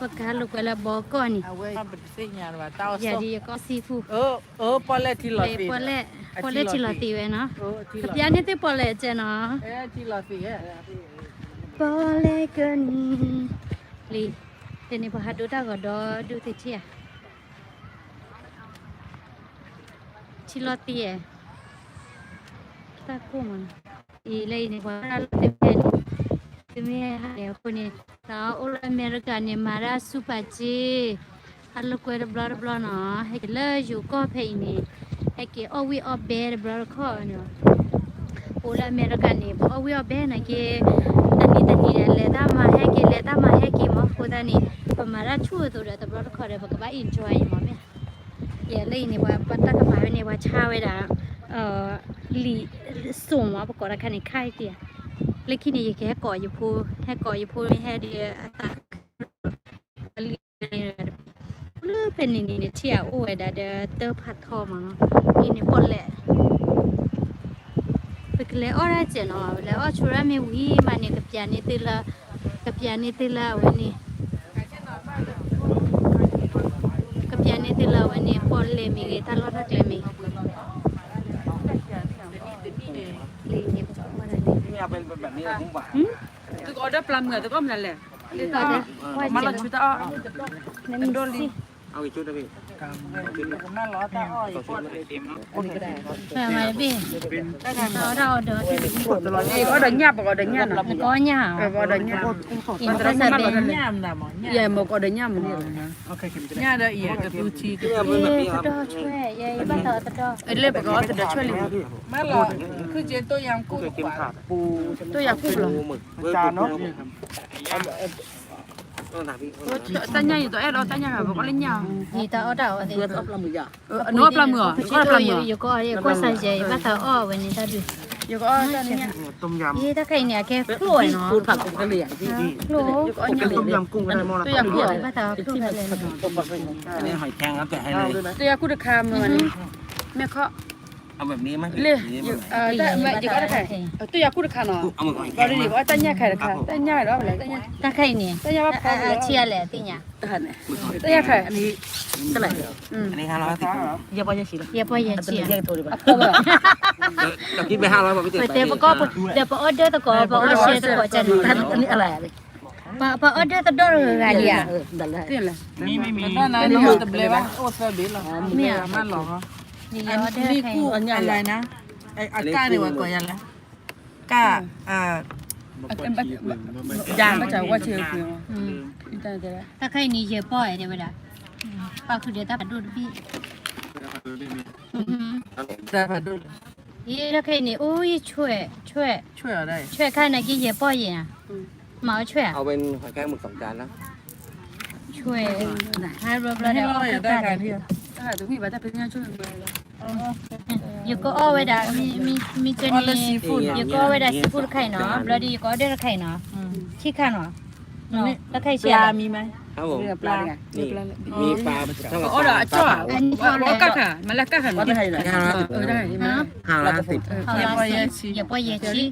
ပကဟးလိာ်ကွဲလၢဘီကီၢ်န့ၣ်, ယၤဒ်ယကီၢ် seafood, ပီၣ်လဲၣ်ထံလီၤသ့ဝဲနီၤ, ပီၣ်လဲၣ်ထံလီၤသ့ဝဲနီၤ, ကပျးန့ၢ်သုပီၣ်လဲၣ်ကဲနီၤ, ပီၣ်လဲၣ်ကဲန့ၣ်, လံ, တန့ၣ်ပှၤဟးဒိတၢ်ဂီၤဒီဒူၣ်သ့ၣ်ထံၣ်ဧါ, ထံလီၤသ့, တၢ်ကိၢ်မးနီၤ, အံၤလၢအံၤန့ၣ် ပှၤတၢ်လီၤသ့ၣ်ဖဲန့ၣ်, သုမ့ၢ်ဟဲဟးန့ၣ်အဃိန့ၣ်, တၢ်အိၣ်လၢအမဲရကၤန့ၣ် မၤတၢ်ဆူပာ်စ့, အလိာ်ကွဲတဘျီတဘျီနီၤ, ဟဲက့ၤလၢယိၤကီၢ်ဖဲအံၤန့ၣ်, ဟဲက့ၤအီၣ်ဝံၣ်အီၣ်ဘဲတဘျီတခီၣ်နီၤ, အိၣ်လၢအမဲရကၤန့ၣ် ပအီၣ်ဝံၣ်အီၣ်ဘဲနာ်က့, တနံၤတနံၤဒီး လဲၤတၢ်မၤဟဲက့ၤ လဲၤတၢ်မၤဟဲက့ၤမး, အဃိသတးန့ၣ် ပမၤတၢ်ဆူၣ်အသိးဒီး တဘျီတခီၣ်ဒီး ပကဘၣ် enjoy အံၤမးမ့ၢ်, ယဲလၢအံၤန့ၣ် ပှၤတၢ်ကမၤဝဲန့ၣ် ပှၤဆါဝဲဒၣ်, လံာ်စိာ်မး ပကိးတၢ်ခါန့ၣ် ခါအံၤတံၢ်ဧါ, လၢခံန့ၣ် ယကဟဲကိးယဖိ, ဟဲကိးယဖိမ့ၢ်ဟဲဒီးအသး လံာ်, လၢဖဲန့ၣ်န့ၣ် ထံၣ်အအိၣ်ဝဲဒၣ်ဒီးတၢ်ဖးထီမးနီၤ, အံၤန့ၣ်ပီၣ်လဲၣ်, ပကလဲၤအီၣ်ဒၣ်စဲးနီၤ, လဲၤအီၣ်ဆိရၣ်မ့ၢ်ဝံၤမးန့ၣ် ကပျးန့ၢ်သုလၢ, ကပျးန့ၢ်သုလၢအဝဲန့ၣ် ကပျးန့ၢ်သုလၢအဝဲန့ၣ် ပီၣ်လဲၣ်မ့ၢ်ဂ့ၤ တၢ်လီၢ်တၢ်ကျဲမ့ၢ်ဂ့ၤ, သုကအိၣ်ဒီးပျၢ်မုၢ် သုကအိၣ်မနုၤလဲၣ်, မၤလီၤဆူတၢ်အီၣ်, တဒိၣ်လံ, မၤတဘ့ၣ်, တၢ်အီၣ်ဒီး, အီၣ်ဒီးညၣ် ပကအီၣ်ဒီးညၣ်နီၤ, နကအီၣ်ညၣ်ဧါ, ပကအီၣ်ဒီးညၣ်, ယဲမ့ၢ်ကအီၣ်ဒီးညၣ်မနုၤ, ညၣ်ဒီးအံၤ ကသူထံ, ကသူထံ, လၢပကအီၣ်တဒီးဆွဲလံ, မ့ၢ်လီၤ, ခုက့တိၢ်ယၤကူၣ်, တိၢ်ယၤကူၣ်လီၤ, တၢ်ညၣ်ယတအဲၣ်ဒိးတၢ်ညၣ်ဘၣ် ပကအီၣ်လၢညၣ်, နအီၣ်ပျၢ်မုၢ်ဧါ, နကအီၣ်ပျၢ်မုၢ်, ယကအီၣ်ပျၢ်မုၢ်, ယကွၢ်စၢ်ယဲ ယဘၣ်သးအီၣ်ဝဲန့ၣ်တၢ်ဒုး, ယကအီၣ်တၢ်ညၣ်, တၢ်ခါအံၤန့ၣ် အကဲချိၣ်ဝဲနီၤ, ချိၣ်, ယကအီၣ်ညၣ်, တိၢ်ယၤကူၣ်, ဘၣ်သးအီၣ်ချိၣ်ဖဲလဲၣ်, တိၢ်ယၤကူၣ်တခါမ့ၢ်ဝဲန့ၣ်, မ့ၢ်ခီ, လၢ, ယကအီၣ်တခါ, တိၢ်ယၤကူၣ်တခါနီၤ, ဘၣ်ဒီးယကအီၣ်တၢ်ညၣ်ခါတခါ, တၢ်ညၣ်ဒီးလဲၣ်, တၢ်ခါအံၤန့ၣ်, တၢ်ညၣ်ဘၣ်ဖီလီၤ, တၢ်ညၣ်ခါ, ယဲၢ်ပီၢ်ယဲၢ်ဆံလီၤ, ယဲၢ်ပီၢ်ယဲၢ်ဆံ, ပတဲပကီၢ်, ဒီးပအီၣ်ဒၢသကိး ပအီၣ်ရှဲသကိးကန့ၣ်, ပအီၣ်ဒၢသဒီတဂၤဂၤလံဧါ, မ့ၢ်မ့ၢ်မ့ၢ်, တဘျဲဘၣ် အိၣ်သၢဘ့ၣ်လီၤ, မ့ၢ်ဧါ, မ့ၢ်လီၤ, ယအီၣ်ဒၢ, အကါန့ၣ်ဝဲကိးယၤလဲၣ်, ကါ, ယၤ, ဘၣ်ဆၣ်ဝဲဆ့, တၢ်ခါအံၤန့ၣ် ယဲၢ်ပီၢ်တဲဝဲဒၣ်, ပာ်ဃုာ်ဒီးတၢ်ဖးဒိၣ်တဘ့ၣ်, တၢ်ဖးဒိၣ်လီၤ, ယဲၢ်တၢ်ခါအံၤန့ၣ် အိၣ်ယဆွဲ, ဆွဲ, ဆွဲခါနာ်က့ ယဲၢ်ပီၢ်ယဲၢ်ဧါ, မၤအီၣ်ဆွဲဧါ, ဆွဲ, ဟဲဘျီဘျီဒီး, ယကအီၣ်ဝဲဒၣ်, မ့ၢ်ကန့ၣ်, ယကအီၣ်ဝဲဒၣ် seafood တခါအံၤနီၤ, ဘျီဒီးယကအီၣ်ဒၢတခါအံၤနီၤ, ခံခါနီၤ, တၢ်ခါအံၤဆံးဧါ, ပအီၣ်ဒီး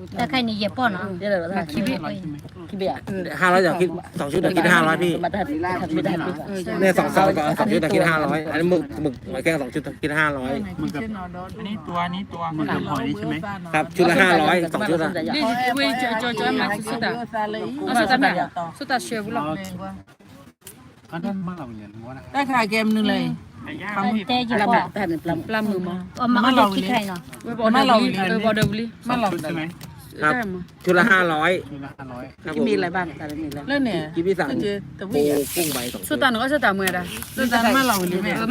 အကၠီၣ်ဧါ, ယဲၢ်ပီၢ်ယဲၢ်ဆံ, တၢ်ခါအံၤန့ၣ် ယဲၢ်ပီၢ်နီၤ, ခံဘ့ၣ်, ห้าร้อย สองชุด เดี๋ยวคิดห้าร้อย พี่ เนี่ย สอง สอง สองชุด เดี๋ยวคิดห้าร้อย อันนี้หมึก หมึกหอยแครง สองชุด เดี๋ยวคิดห้าร้อย อันนี้ตัว อันนี้ตัว หมึกกับหอยนี่ใช่ไหม ครับ ชุดละ ห้าร้อย สองชุดอะ တၢ်ခါကဲမနုၤလဲၣ်, တဲယပီၢ်, ပျၢ်မုၢ်မး, မၤလီၤဝံၤလံ, မၤလီၤဝံၤလံ, ชุดละ ห้าร้อย ครับผม လၢန့ၣ် ဆိတၢ်နကီၢ်ဆိတၢ်မွဲဒၣ်, မၤလီၤဝံၤလံ,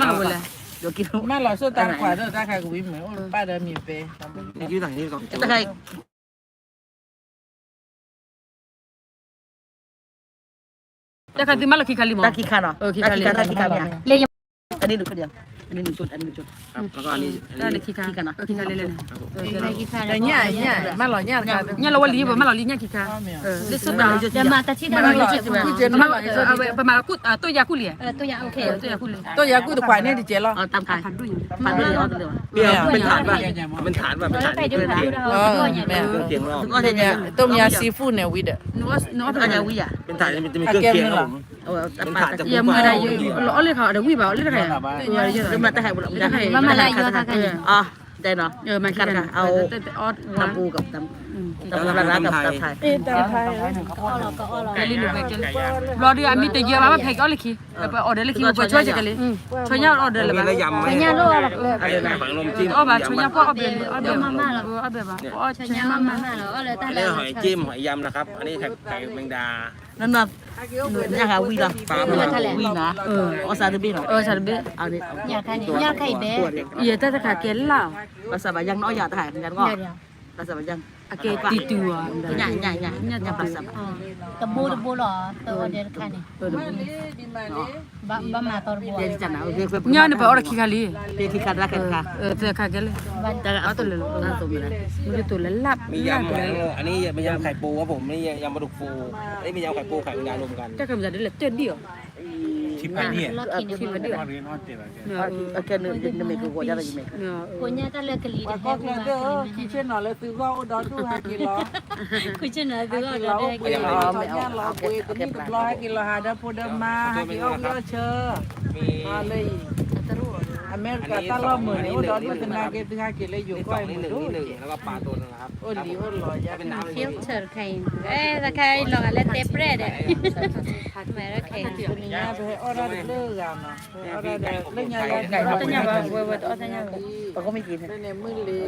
မၤလီၤဆိတၢ်ခွါဒီးတၢ်ခါကဝံၤမ့ၢ်အိၣ်ပၢ်ဒီးမံၤပဲ, တၢ်ခါ တၢ်ခါသုမၤလီၤခံခါလံမး, တၢ်ခံခါနီၤ, ခံခါလံ, တၢ်ခံခါနီၤ, လၢယမၤ, တၢ်ဒ်ဒုးခဒီး, อันนี้หนึ่งชุด อันนี้หนึ่งชุด ครับ แล้วก็อันนี้ อันนี้ อันนี้ ခံခါ ခံခါနော် ခံခါလဲလဲန့ၣ် ခံခါလဲလဲ ညၣ် ညၣ် မၢလီၤညၣ် ညၣ်လီၤဝဲလံ ပမၢလီၤလံညၣ်ခံခါ လၢ ပမၤကူၣ် တိၢ်ယၤကူၣ်လံ တိၢ်ယၤကူၣ်လံ တိၢ်ယၤကူၣ်တခွးန့ၣ်တကဲလီၤ မ့ၢ် မ့ၢ် မ့ၢ် တိၢ်မၠၣ် seafood န့ၣ်ဝံၤဒီး မ့ၢ် အကဲမနုၤလီၤ အီၣ်လၢခါဒီးဝံၤဘၣ် အီၣ်လၢတခါ မၤလၢယီၤသးခါန့ၣ် အီၣ် တၢ်တၢ် အီၣ် တၢ်တၢ် တၢ်ပူၤ ကလံၤနုာ်ဝဲ ဘျီဒုး အမ့ၢ်တယၢဘၣ် ဖဲကအီၣ်လၢခံ ပအီၣ်ဒၢးလၢခံ ပဆိကကလံ ဆိညါအီၣ်ဒၢးလၢၤဘၣ် အီၣ်ဘၣ် ဆိညါပအီၣ်ဘျဲၣ်လံ အီၣ်ဘျဲၣ်ဘၣ် ဆိညါပအီၣ်ဘျဲၣ်လံ အီၣ်ဘျဲၣ်ဘၣ် အီၣ်ဆိညါမးမးလီၤ အီၣ်လၢတၢ်လၢ အက့မီၢ်ယမ်นะครับ อันนี้ไข่แมงดา နန ညၣ်ဂၤဝံၤလီၤ ဝံၤနီၤ အီၣ်စးတဘ့ၣ်နီၤ အီၣ်စးတဘ့ၣ် ညၣ်ခါအံၤဘဲ ယတၢ်တခါကဲလၢ် ဘၣ်ဆၣ်ဘၣ်ယၣ်နီၣ်ယၤတဟါ ဘၣ်ဆၣ်ဘၣ်ယၣ် အကဲတံၤတူၤအီၤ ညၣ် ညၣ် ညၣ် ညၣ် ဘၣ်ဆၣ်ဘၣ် တဘိတဘိလီၤ တအီၣ်ဒဲးတခါန့ၣ် ဘၣ်မၤသီတဘိ ညၣ်န့ၣ် ပအီၣ်တခံခါလံ ခံခါတခါ သၢခါကဲလၢ အီၣ်တလၢာ်လီၤ မ့ၢ်တတိၤလၢလၢ် อันนี้ยำไข่ปูครับผม นี่ยำปลาดุกฟู อันนี้มียำไข่ปูไข่แมงดาลมกัน တၢ်ခါမၤသးဒ်လဲၣ် တၢ်ဒံၣ်အီၤ ထံဖးန့ၣ် ထံဖးန့ၣ် အကဲနမ့ၢ်ကဝီၤယါတယမ့ၢ် ကိးညါတၢ်လၢကလံၤတဟဲဝံၤဘၣ် ခံဆ့ၣ်နီၤလၢသုဂီၢ်အိၣ်ဒီဒူၣ်ဟဲက့ၤလီၤ ခံဆ့ၣ်နီၤလၢသုဂီၢ်ဒီဒူၣ်ဟဲက့ၤလီၤ ညၣ်လီၤပှ့ၤတနံၣ်တဘျီဟဲက့ၤလီၤ ဟးဒီဖိဒီမါ ဟဲက့ၤအီၣ်ဂံၢ်အီၣ်ဆၢ လၢအံၤ အမဲရကၤတၢ်လီၢ်မုာ်န့ၣ် အိၣ်ဒီဒူၣ်သနာ်က့ သုဟဲက့ၤလၢယိၤကီၢ်အံၤမုာ်ဒိၣ်က့ၤ အိၣ်လံအိၣ်လီၤယါ filter တခါအံၤ တခါအံၤလီၤဂာ်လၢတဲပြဲၣ်ဒီး မဲရကၤ တနံၤညါပဟဲအီၣ်တၢ်တဘျုးဂၤနီၤ ပဟဲအီၣ်တၢ်တဘျုးဂၤနီၤ ပကမ့ၢ်က့ၤန့ၣ် မုၢ်လ့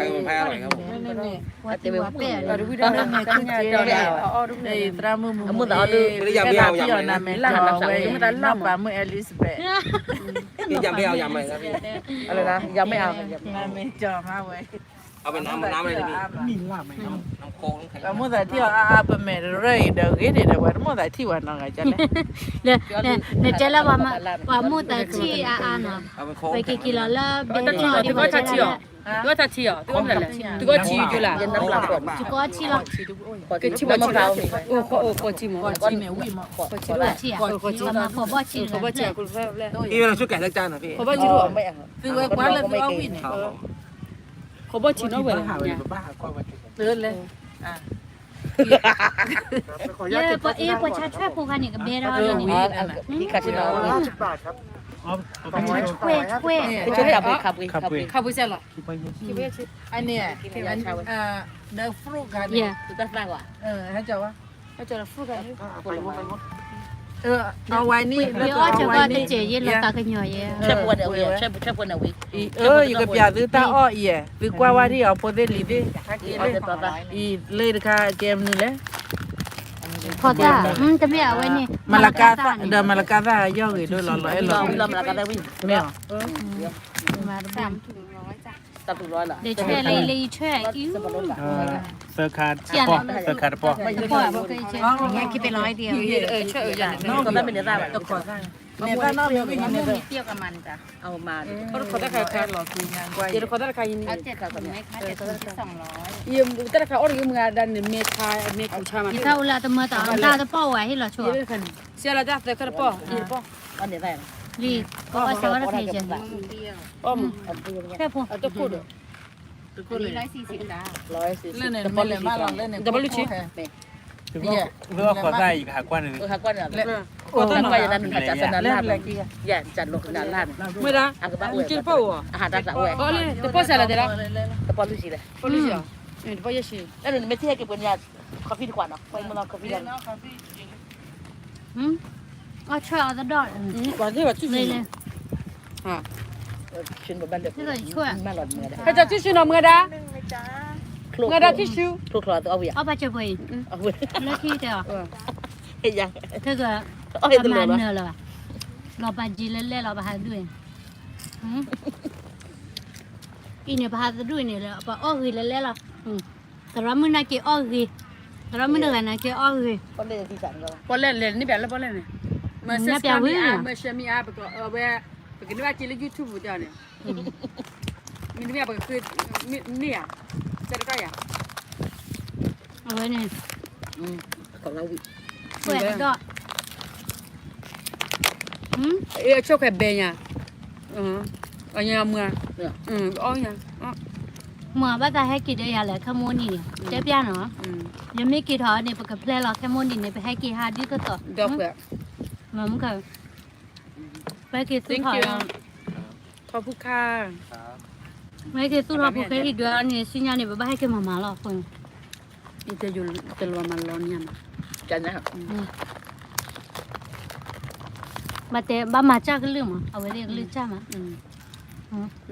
ဝဲတံၤဝဲပဲၣ် ဝဲတဝံၣ်ဒီးမဲာ်ခုကဲ သရၣ်မုၣ်မုၢ်မုၢ် ဖဲလၢယၤမ့ၢ်အီၣ်ယၤမ့ၢ် နမ့ၢ်ကီၤမးဝဲ နမ့ၢ်ကီၤမးဝဲ ပမိၢ်သးထံၣ်အီၤအါအါ ပမဲာ်တရၢၢ်အံၤဒီးဂ့ၤဒံးဒီး ပှၤတမိၢ်သးထံၣ်ဝဲနီၤဂၤကလဲၣ် နတဲလၢ ပှၤမိၢ်သးထံၣ်အါအါနီၤ ပက့ၤက့ၤလီၤလၢဘဲ သုကီၢ်ထံအီၤ သုကီၢ်ထံအီၤ သုကီၢ်ထံယိၤလၢ သုကီၢ်ထံလီၤ ကထံမီၢ်ထံလီၤ အိၣ်ဃီအိၣ်ဃီထံမီၢ် ဃီထံ ဃီဘီၣ်ထံ ဃီဘီၣ်ထံ ဃီဘီၣ်ထံ သုဝဲကွၢ်လၢသုအီၣ်ဝံၣ်န့ၣ် ဃီဘီၣ်ထံနီၣ်ဝဲ သုလဲၣ် ယဲပှၤအဲၣ်ပှၤဆါဆွဲၣ်ဖိခါန့ၣ် ကဘဲဒၣ်န့ၣ် ဆွဲၣ်ဆွဲၣ် ခါပှ့ၤ ခါပှ့ၤ ခါပှ့ၤစဲလီၤ အန့ၣ် ဒီး fruit ခါန့ၣ် ဟဲကီဝဲ အဝဲန့ၣ် ယအီၣ်ကီတစဲး ယလီၤသးကညီၤယဲ ဆွဲၣ်ဖိန့ၣ်ဝံၤ ဆွဲၣ်ဖိန့ၣ်ဝံၤ ယကပျးသုတၢ်အီၣ်အံၤ သုကွၢ်ဝဲဒ်အီၤဖိသ့ၣ်လံၤသ့ၣ် အံၤလၢတခါကဲမနုၤလဲၣ် ဖီသၣ် တမ့ၢ်အဝဲန့ၣ် မလကါသၣ် ဒီးမလကါသၣ်ယီၢ်ဂ့ၤဒိၣ်လီၤလီၤအဲၣ်လီၤ မ့ၢ်အီၤ တၢ်ပူၤလီၤလၢ ဒ်ဆွဲလၢအံၤလၢအံၤဆွဲအံၤ သၢခါတပီၢ် သၢခါတပီၢ် ကီၢ်သၣ်မ့ၢ်န့ၣ်သၣ်ဘၣ် အမ့ၢ်တခီတၢ်ခါခါ ယတခီတၢ်တခါအံၤန့ၣ် တၢ်တခါအီၣ်တဂ့ၤမုၢ်ဂၤဒၣ်န့ၣ် မဲာ်ခါ မဲာ်ခူၣ်ဆါမး ယသၣ်အိၣ်လၢအတမၢတၢ် တၢ်တပီၢ်ဝဲဟ့ၣ်လီၤဆိ စဲလီၤတၢ်သၢခါတပီၢ် တပီၢ် လံ ပအီၣ်ဆၢဝဲတခါယဲ အီၣ်မး ဖဲဖိ အတခိၣ်ဒီး လၢန့ၣ် တပီၢ်လွံၢ်ဆံ တပီၢ်လွံၢ်ဆံ ဃီသၣ်နီၤ မ့ၢ်ဒၣ် တပီၢ်စဲလီၤတဲဒၣ် တပီၢ်လွံၢ်ဆံလဲၣ် တပီၢ်ယဲၢ်ဆံ တပီၢ်ယဲၢ်ဆံ လၢန့ၣ် မ့ၢ်ထံၣ်ဟဲက့ၤပှ့ၤန့ၣ် coffee တခွးနီၤ ပှ့ၤမနီၤ coffee လီၤ အီၣ်ဆွဲအီၤတဒီၣ် အီၣ်ဆွဲအီၤတဒီၣ် ဟဲကၠီ tissue နီၤ မုၢ်ဂၤဒၣ် မုၢ်ဂၤဒၣ် tissue အီၣ်ဘၣ်စၢၤပှဲၤအံၤ လၢခံတဲအီၤ ခဲကၢ ပမၤနၢၤလၢၤဘၣ် လီၤပာ်က့ၤလၢလဲၣ်လီၤ ပဟးဒူၣ်အံၤ အံၤန့ၣ် ပဟးသဒူၣ်အံၤန့ၣ် ပအီၣ်ဂ့ၤလၢလဲၣ်လီၤ သရၣ်မုၣ်နာ်က့ၤအီၣ်ဂ့ၤ သရၣ်မုၣ်တဂၤနာ်က့ၤအီၣ်ဂ့ၤ ပီၣ်လဲၣ်လဲၣ်န့ၣ် ပၠးလၢပီၣ်လဲၣ်န့ၣ် မ့ၢ်ဆၢမံအါ မ့ၢ်ဆၢမံအါ ပကဝဲ ပကန့ၢ်ဘၣ်စ့လၢ YouTube တၢ်န့ၣ်, မ့တမ့ၢ်ပကဃ့, မ့ၢ်ဧါ, ကတကါယၤ, အဝဲန့ၣ်, ဒီး, အဆိၣ်ခဲဘဲညါ, အညါမွၤ, အီၣ်ညါ, မွၤဘၣ်သးဟဲက့ၤဒီးယၤလၢခဲမိၣ်နံၤန့ၣ် တဲပျၢ်နီၤ, ယမ့ၢ်က့ၤထီၣ်န့ၣ် ပကဖျဲလီၤခဲမိၣ်နံၤန့ၣ် ပဟဲက့ၤဟးဒ်သိးသိး, မ့ၢ် ပဟဲက့ၤသူၣ်ထီၣ်လီၤ, ပဟဲက့ၤသူၣ်ထီၣ်ဖိဃဲဟံၣ်ဒွဲအီၤန့ၣ် ဆူညါန့ၣ် ပဘၣ်ဟဲက့ၤမၤမၤလီၤအဃိန့ၣ်, တလီၤမၤလီၤန့ၣ်, ဘၣ်တဲ ဘၣ်မၤစၢ်ကလုၢ်မး အဝဲသ့ၣ်ကလုၢ်စၢ်မး,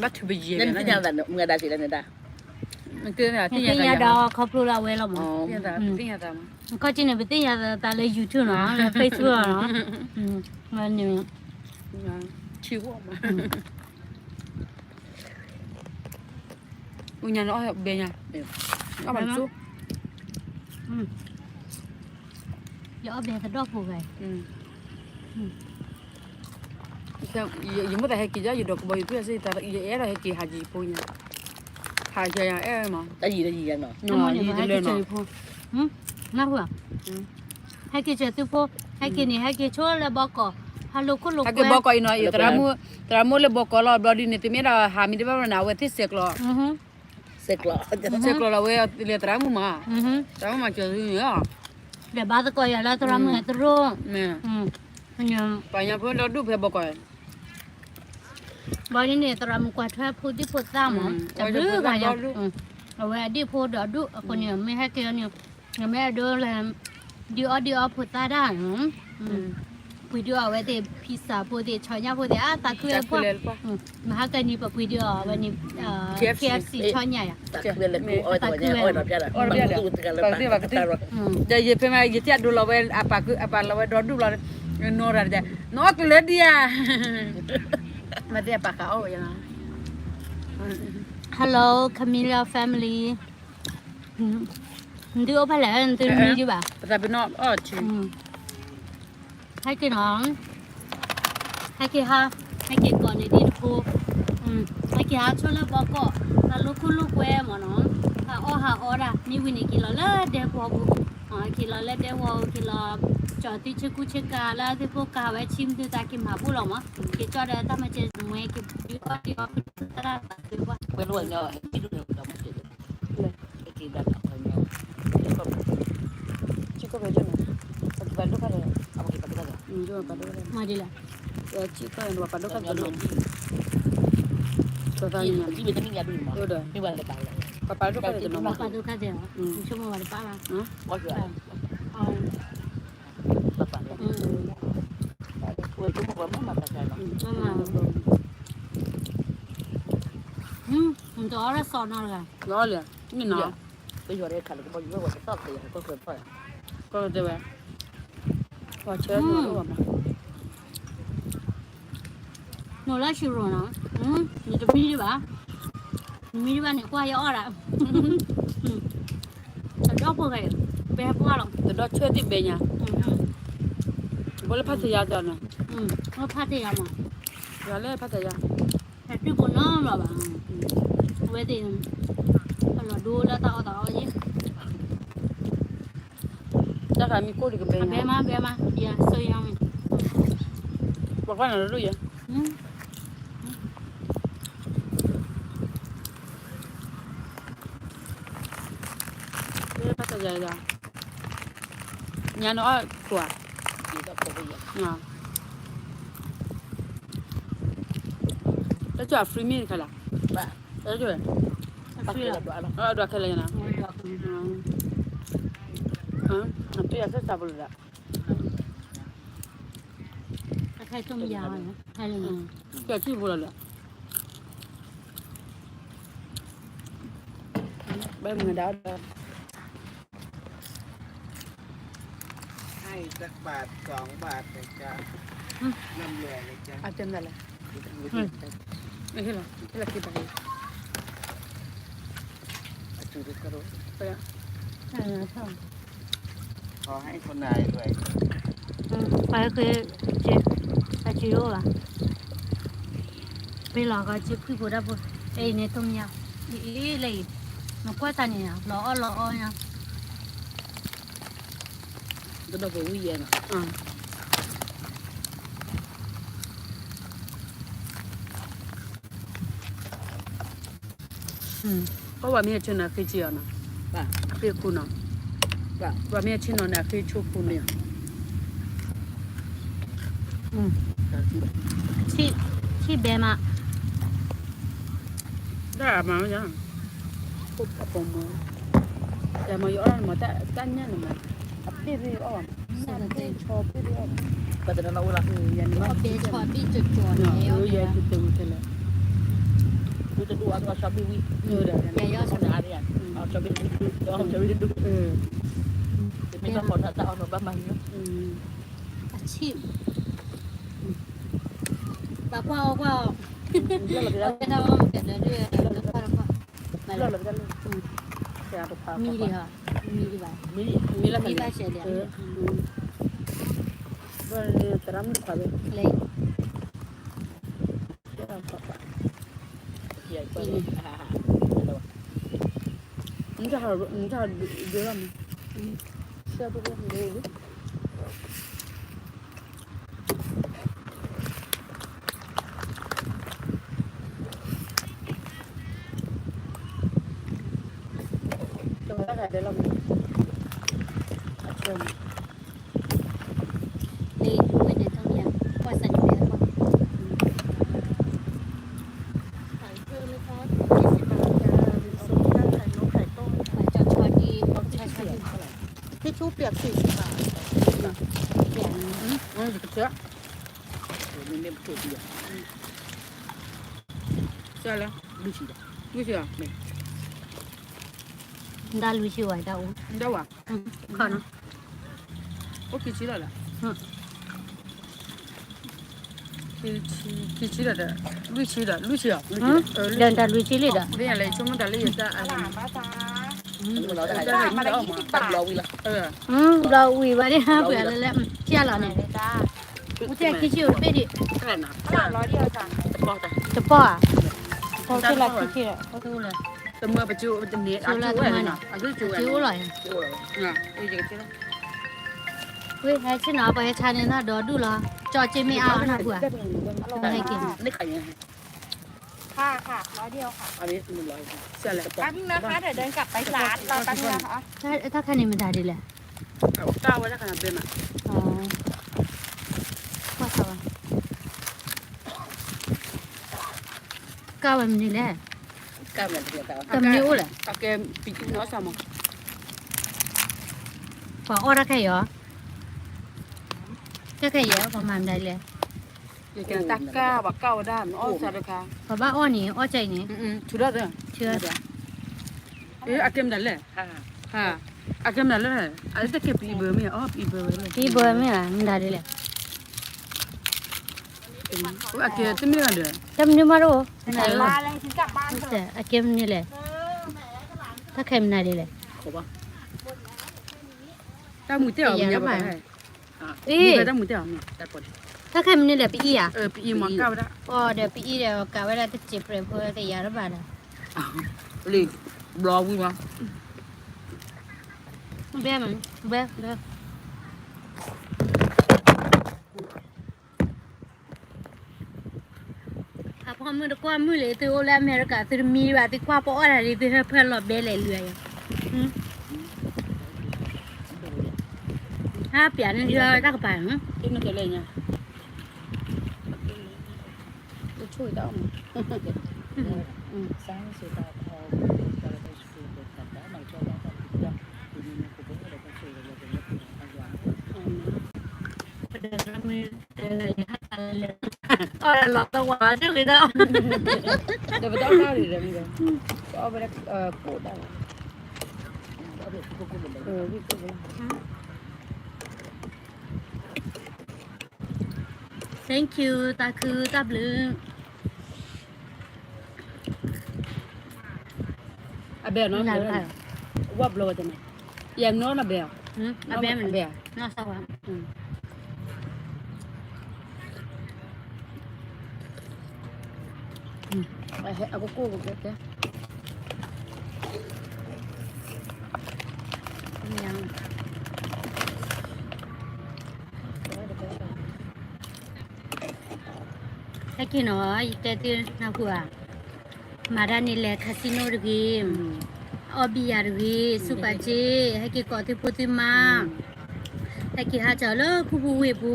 ဘၣ်ထုးပယဲၤ, သ့ၣ်ညါဒီးခီဖျိလၢအဝဲလီၤမး, ခီၣ်ထံးန့ၣ် ပသ့ၣ်ညါသးလၢ YouTube နီၤ လၢ Facebook နီၤ, ထံဂီၢ်မး, ညါန့ၣ်အီၣ်ဘဲညါ, အီၣ်ဘဲညါ, ယအီၣ်ဘဲသဒီၣ်ဖိဂၤ, ယမိၣ်သးဟဲက့ၤယၤ ယဒီးကဘီယူၤဖျၢၣ်စ့ၢ် ယအဲၣ်ဒိးဟဲက့ၤဟးက့ၤယဖိညါ, ဟးက့ၤယၤအဲၣ်မး, ယံာ်လၢနီၤ, နၢ်ဟူဧါ, ဟဲက့ၤစၢၤသုဖိ, ဟဲက့ၤန့ၣ် ဟဲက့ၤဆိလၢဘီကီး, ဟးလိာ်ခိၣ်လိာ်ကွဲ, ဟဲက့ၤဘီကီးအံၤနီၤ, ယသရၣ်မုၣ်လၢဘီကီးလီၤ ဘျီဒ်န့ၣ် သုမ့ၢ်အဲၣ်ဒိးဟးမံၤတဘၣ်ဘၣ်န့ၣ် အဝဲသ့ၣ်ဆဲးကျိး ဆဲးကျိးလီၤဝဲလၢသရၣ်မုၣ်မး, သရၣ်မုၣ်မၤစၢၤသုန့ၣ်လီၤ, ဒီးဘါသကိးယၤလၢသရၣ်မုၣ်အသရိာ်, ပှၤညါဖိဒီဒူၣ်ဖဲဘီကီး, ဘၣ်ဒ်န့ၣ် သရၣ်မုၣ်ကွၢ်ထွဲဖိဒံဖိသၣ်မး, တဘျုးဂၤညါ, အဝဲအဒံၣ်ဖိဒီဒူၣ်အဃိန့ၣ် မ့ၢ်ဟဲက့ၤန့ၣ်, နမ့ၢ်အဲၣ်ဒိးလဲၤ, ဒုးအီၣ်ဒုးအီဖိသၣ်ဒၣ်, ပှ့ၤဒုးအီၣ်ဝဲသ့ၣ် ဖံစၢ်ဖိသ့ၣ် ဆီညၣ်ဖိသ့ၣ် အသးခုဝဲပှၢ်, မဟါကနံၤပပှ့ၤဒုးအီၣ်ဝဲန့ၣ်, KFC ဆီညၣ်ယၤ, သးခုဝဲ, ဒီးယဖဲမး ယတဲအဒိလီၤဝဲ အပာ်လီၤဝဲဒီဒူၣ်ဘျီ, နီၢ်ရၤတတဲ, နီၢ်အီၣ်ကလၢဒံးဧါ, မ့ၢ်သ့ၣ်အပာ်ဃာ်အီၣ်ဝဲယၤနီၤ, Hello Camila family, နသုအိၣ်ဖဲလဲၣ် နသုမံဒံးဘၣ်, ပသးပ့ၤနီၣ်အီၣ်ထံ, ဟဲက့ၤနီၤ, ဟဲက့ၤဟါ, ဟဲက့ၤကိးန့ၣ်ဒံးတဖိ, ဟဲက့ၤဟါဆိလၢဘီကီး, ဟးလိာ်ခိၣ်လိာ်ကွဲမ့ၢ်နီၤ, ဟးအီၣ်ဟးအီဒၣ် မ့ၢ်ဝံၤန့ၣ်က့ၤလီၤလၢဒဲကဝီၤပူၤ, က့ၤလီၤလၢဒဲကဝီၤပူၤ က့ၤလီၤ, ကၠီၤသံဆ့ကူဆ့ကၤလၢသ့ၣ်ဖိကၤဝဲဆံမ့ၢ်သုသးက့ၤမၤဘူၣ်လီၤမး, က့ၤကၠီဒီးတၢ်မၤစၢၤမွဲက့ၤဒုးအီၣ်ဒုးအီၣ်, မၤဒ်လဲၣ်, ပှၤပာ်ဒိၣ်ခါဒဲး, ပှၤပာ်ဒိၣ်ခါဒဲး, ဆိကမိၣ်ဝဲတပၢ်ဘၣ်, နတအီၣ်ရစီနီတဂၤ, ကီၢ်တဲဝဲ, ပှၤဆဲးနီၤအိၣ်ဘၣ်မး, နီၤလၢဆံရိၤနီၤ, နတမံဒံးဘၣ်, နမံဒံးဘၣ်န့ၣ် ကွၢ်ယအီၣ်ဒၣ်, တဒီၣ်ဖိဂၤ, ဘဲပှၢ်လီၤ, တဒီၣ်ဆၢသံၣ်ဘဲညါ, ဘိလၢဖးသယါတနီၤ, ဖးသယါမး, ယၤလၢဖးသယါ, ဟဲတုၤဖိနီၤလီၤဘၣ်, အဝဲသ့ၣ်, အလီၤဒိလၢတၢ်အီၣ်တၢ်အီယဲၢ် တၢ်ခါမံၤကိၣ်တကဘဲ, ဘဲမး ဘဲမး, ယဆိယၤမ့ၢ်, ပှၤကွၢ်နၤဒိၣ်ယဲၢ်, ဖးသယါ, ညါနအီၣ်ခိၣ်ဧါ, တၢ်ကၠီ free မ့ၢ်တခါလီၤ, တၢ်ကၠီ, အဒွးခဲလၢာ်ညါနီၤ, အတူၢ်ယၤသ့ၣ်သးပလူၤဒၣ်, ကၠီထံၣ်ဖိလီၤလၢ, ဘဲမုၢ်ဒါဒီး ให้สักบาทสองบาทเลยจ้ะ อืม ร่ำรวยเลยจ้ะ เอาเต็มเลย อืม ไม่ใช่เหรอ ที่เราคิดไป เอาจูดูกระโดด ไปอ่ะ เออ ชอบ ขอให้คุณนายรวย อืม ไปคือ เจ็ด อาจิโร่อะ လီၤဂီၤက့ခွံၣ်ဖိတၢ်ဖိ, အဲအံၤန့ၣ်တိၢ်မံယၤ, အံၤလၢအံၤ, နကွၢ်တၢ်န့ၣ်ယၤ လီၤအီၣ်လီၤအီၣ်ညါ, တဒီးပဝံၣ်ယဲနီၤ, ကီၢ်ပှၤမ့ၢ်ဟဲဆ့နီၤအဃ့က့အီၤနီၤ, အဃ့ခိၣ်နီၤ, ပှၤမ့ၢ်ဟဲဆ့နီၤန့ၣ် အဃ့ဆိခိၣ်န့ၣ်, ဆံၣ်ဘဲမး, တၢ်မၤ, တၢ်မၤယအီၣ်မး, တၢ်ညၣ်န့ၣ်မး, အပ့ၢ်ပ့ၢ်အီၣ်ဘၣ်, ဆီဘ့ၣ်အီၣ်ဘၣ်, ပှၤတနီၤနီၤအိၣ်လီၤ, ယဲတတဲဝံၤခဲလၢာ်, ယဲတတဲဝံၤခဲလၢာ်, ယဲအီၣ်ဆီဘ့ၣ်ဝံၤ, တမ့ၢ်တၢ်ဖီတၢ်တၢ်အီၣ်နီၤဘၣ်မၤန့ၣ်, အဆံၣ်, ဘၣ်ကွၢ်အီၣ်ကွၢ်အီၣ်, တၢ်အီၣ်မ့ၢ်ကဲဒီးဒုး, မံဒံးဟီ, မံဒံးဘၣ်, မံလၢမံဘၣ်ရှဲလီၤ, သရၣ်မုၣ်တခွါဘၣ်, လၢ, နတၢ်ဒိလီၤမး, ဆဲဒိလီၤ, တဝဲတၢ်ဂၤဒဲးလီၤမး, အဆၢမး, လၢဝဲန့ၣ်ထီၣ်မ့ၢ်, ကွၢ်စးန့ၣ်ဝဲကွၢ်, ကၠီၣ်ဆီဒံး, ကၠီၣ်ဆီဒံး, ကၠီၣ်ဆီဒံး, ကၠီၣ်ဆီဒံး, နဒၣ်လွံၢ်ဆံဝဲတၢ်အိၣ်, နဒၣ်ဝဲ, ခီနီၤ, အိၣ်ခံဆံလီၤဒီး, ခံဆံဒီး, လွံၢ်ဆံဒီး, လွံၢ်ဆံ, ဒီးနတၢ်လွံၢ်ဆံလံဒီး, မ့ၢ်လဲၤဆိကမိၣ်တၢ်လၢယတၢ်အါ, ဘျီဝံၤဘၣ်ဒ်, ပှၤလၢလဲၣ်, ကၢ်လီၤန့ၣ်, တပီၢ်ဧါ, တပီၢ်လၢခံဆံဒီး, တမၢပကၠိတန့ၢ်, အကၠိဝဲ, အကၠိအိၣ်လီၤ, ဝဲဟဲဆ့ၣ်နီၤ ပှၤဟဲဆါန့ၢ်နီၢ်ဒီဒူၣ်လီၤ, ကၠီက့မ့ၢ်အါအီၣ်နၢ်ပှၤ, ဟဲက့ၤ, တၢ်ခါန့ၣ်မတၤဒ်လဲၣ်, ကၢ်ဝဲမနုၤလဲၣ်, ကၢ်မနုၤအိၣ်လဲၣ်, ပှၤအီၣ်တၢ်ခဲအံၤအီၤ, တၢ်ခဲအံၤအီၤ ပှၤမၤမတၤလဲၣ်, တၢ်ကၢ် ပှၤကၢ်ဝဲဒၣ် နအီၣ်စၢ်တခါ, ပှၤဘၣ်အီၣ်န့ၣ် အီၣ်စၢ်အံၤန့ၣ်, ဆူထီၣ်သၢ, ဆူထီၣ်သၢ, အကဲမတၤလဲၣ်, အကဲမတၤလဲၣ်, အတၢ်ကဲပအံဘၢမ့ၢ်, အီၣ်ပအံဘၢဝဲလဲၣ်, ပအံဘၢမ့ၢ်ဧါ, မတၤဒ်လဲၣ်, အကဲတမ့ၢ်ဘၣ်ဒီး, တၢ်မနုၤမးတအိၣ်, အကဲမနုၤလဲၣ်, တၢ်ခဲမနုၤဒ်လဲၣ်, တၢ်မုာ်တဲအီၤ, အ့, တၢ်ခဲမနုၤလဲၣ် ပအံၤဧါ, အီၤဒီးပအံၤဒီး ကးဝဲဒၣ်တစဲးပြဲးဖိတယၤတဘၣ်ဒီး, လံ, ဘျီဝံၤမး, ဘဲမး, ဘဲ, ဘဲ အဖီမုၢ်တကွၢ်မုၢ်လၢ သုအိၣ်လၢအမဲရကၤ သုတမံဘၣ် သုကွၢ်ပအီၣ်တၢ်ဒ် သုဟၢဖၢလီၤဘဲလဲၣ်လွံၢ်အယၤ, ဟါပျးန့ၣ်တၢ်ကပၤ, ပဒီးမုၢ် အီၣ်လီၤသဝးတဂ့ၤဒီး, ဒီးပတအီၣ်တၢ်ရံၣ်ဒီး, ပအီၣ်ဝဲဒၣ်ကိၣ်ဒၣ်ဝဲ, ဝံၣ်ကိၣ်လီၤ, thank you တၢ်ခုတၢ်ဘျုး, အဘဲနီၤ, ဝဲဘျီဝဲတန့ၣ်, ယဲနီၤနဘဲ, အဘဲ, အဘဲ, နီၤစၢ်ဝဲ အ Thank you တၢ်ဘျုး, အကကိၣ်ကကဲ ဟဲက့ၤနီၤ ယတဲသုနၢ်ဟူဧါ, မၤတၢ်န့ၣ်လဲၤ casino တဂ့ၤ, အီၣ်ဘံယၤတဂ့ၤ, ဆူပာ်က့, ဟဲက့ၤကိးသုဖိသုမါ, ဟဲက့ၤဟးစၢၤလၢခူပူၤဝ့ၢ်ပူ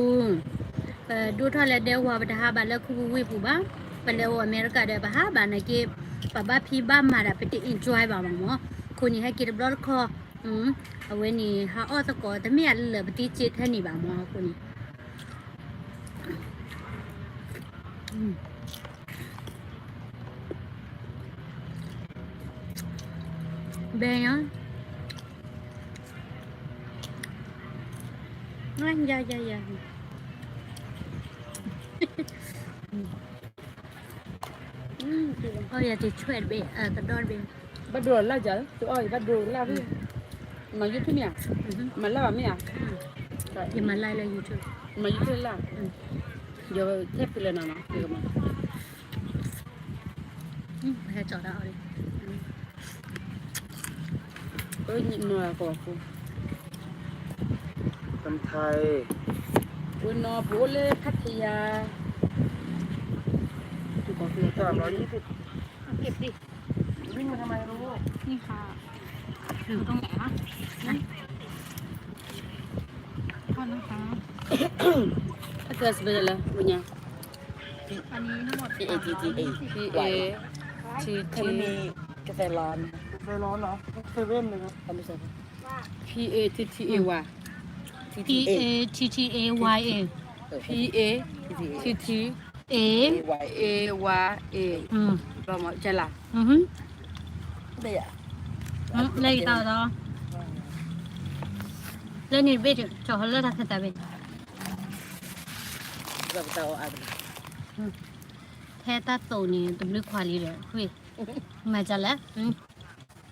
ၤ, ပဒိၣ်ထီၣ်လၢဒဲဝါ ပတဟးဘၣ်လၢခူပူၤဝ့ၢ်ပူၤဘၣ်, ပလဲၤအိၣ်အမဲရကၤဒီး ပဟးဘၣ်နာ်က့, ပဘၣ်ဖံးဘၣ်မၤဒီး ပတ enjoy ဘၣ်မးမး, အဃိန့ၣ် ဟဲက့ၤတဘျီတခီၣ်, အဝဲန့ၣ် ဟးအီၣ်သကိး တမ့ၢ်အလၢာ်ပသံစ့ထဲန့ၣ်ဘၣ်မး အဃိန့ၣ် ဘဲညါ, ယၤယၤယၤ, အီၣ်ယၤတဆွဲၣ်တဘ့ၣ် အကဒီတဘ့ၣ်, ဘၣ်ဒိလၢ်ယၤ သုအီၣ်ယဘၣ်ဒိလၢ်ဖဲ, မၤ YouTube မ့ၢ်ဧါ, မၤလၢ်ဘၣ်မ့ၢ်ဧါ, ယမၤလၢ်လၢ YouTube, မၤ YouTube လၢ်, ယထဲဖုလၢနၤနီၤ, ဟဲကၠီၤတၢ်အီၣ်လံ, အၢ ညီနီၤကိးဖိ, တမထါ, ဝဲနီၤ ပအိၣ်လၢဖးထယါ, တၢ်လီၤယံၤ, က့ၤပျံၤ, นี่ค่ะ อยู่ตรงไหนคะ นี่ค่ะ အကစဘဲလၢ ဝိညာဉ် อันนี้ทั้งหมด P A T T A Y P A T T อันนี้มีกาแฟร้อน กาแฟร้อนเหรอ เซเว่นเลยครับ P A T T A Y P A T T A Y A P A T T A Y A A ဘၣ်မ့ၢ်ကဲလၢ လဲၤက့ၤတၢ်ဒီး လၢန့ၣ်ဘ့ၣ် ကၠီၤဟီလၢတၢ်ခၢၣ်သးဘ့ၣ် ထဲတၢ်သိးန့ၣ် တဘျုးခွါလံဒီး မၤကလဲၣ်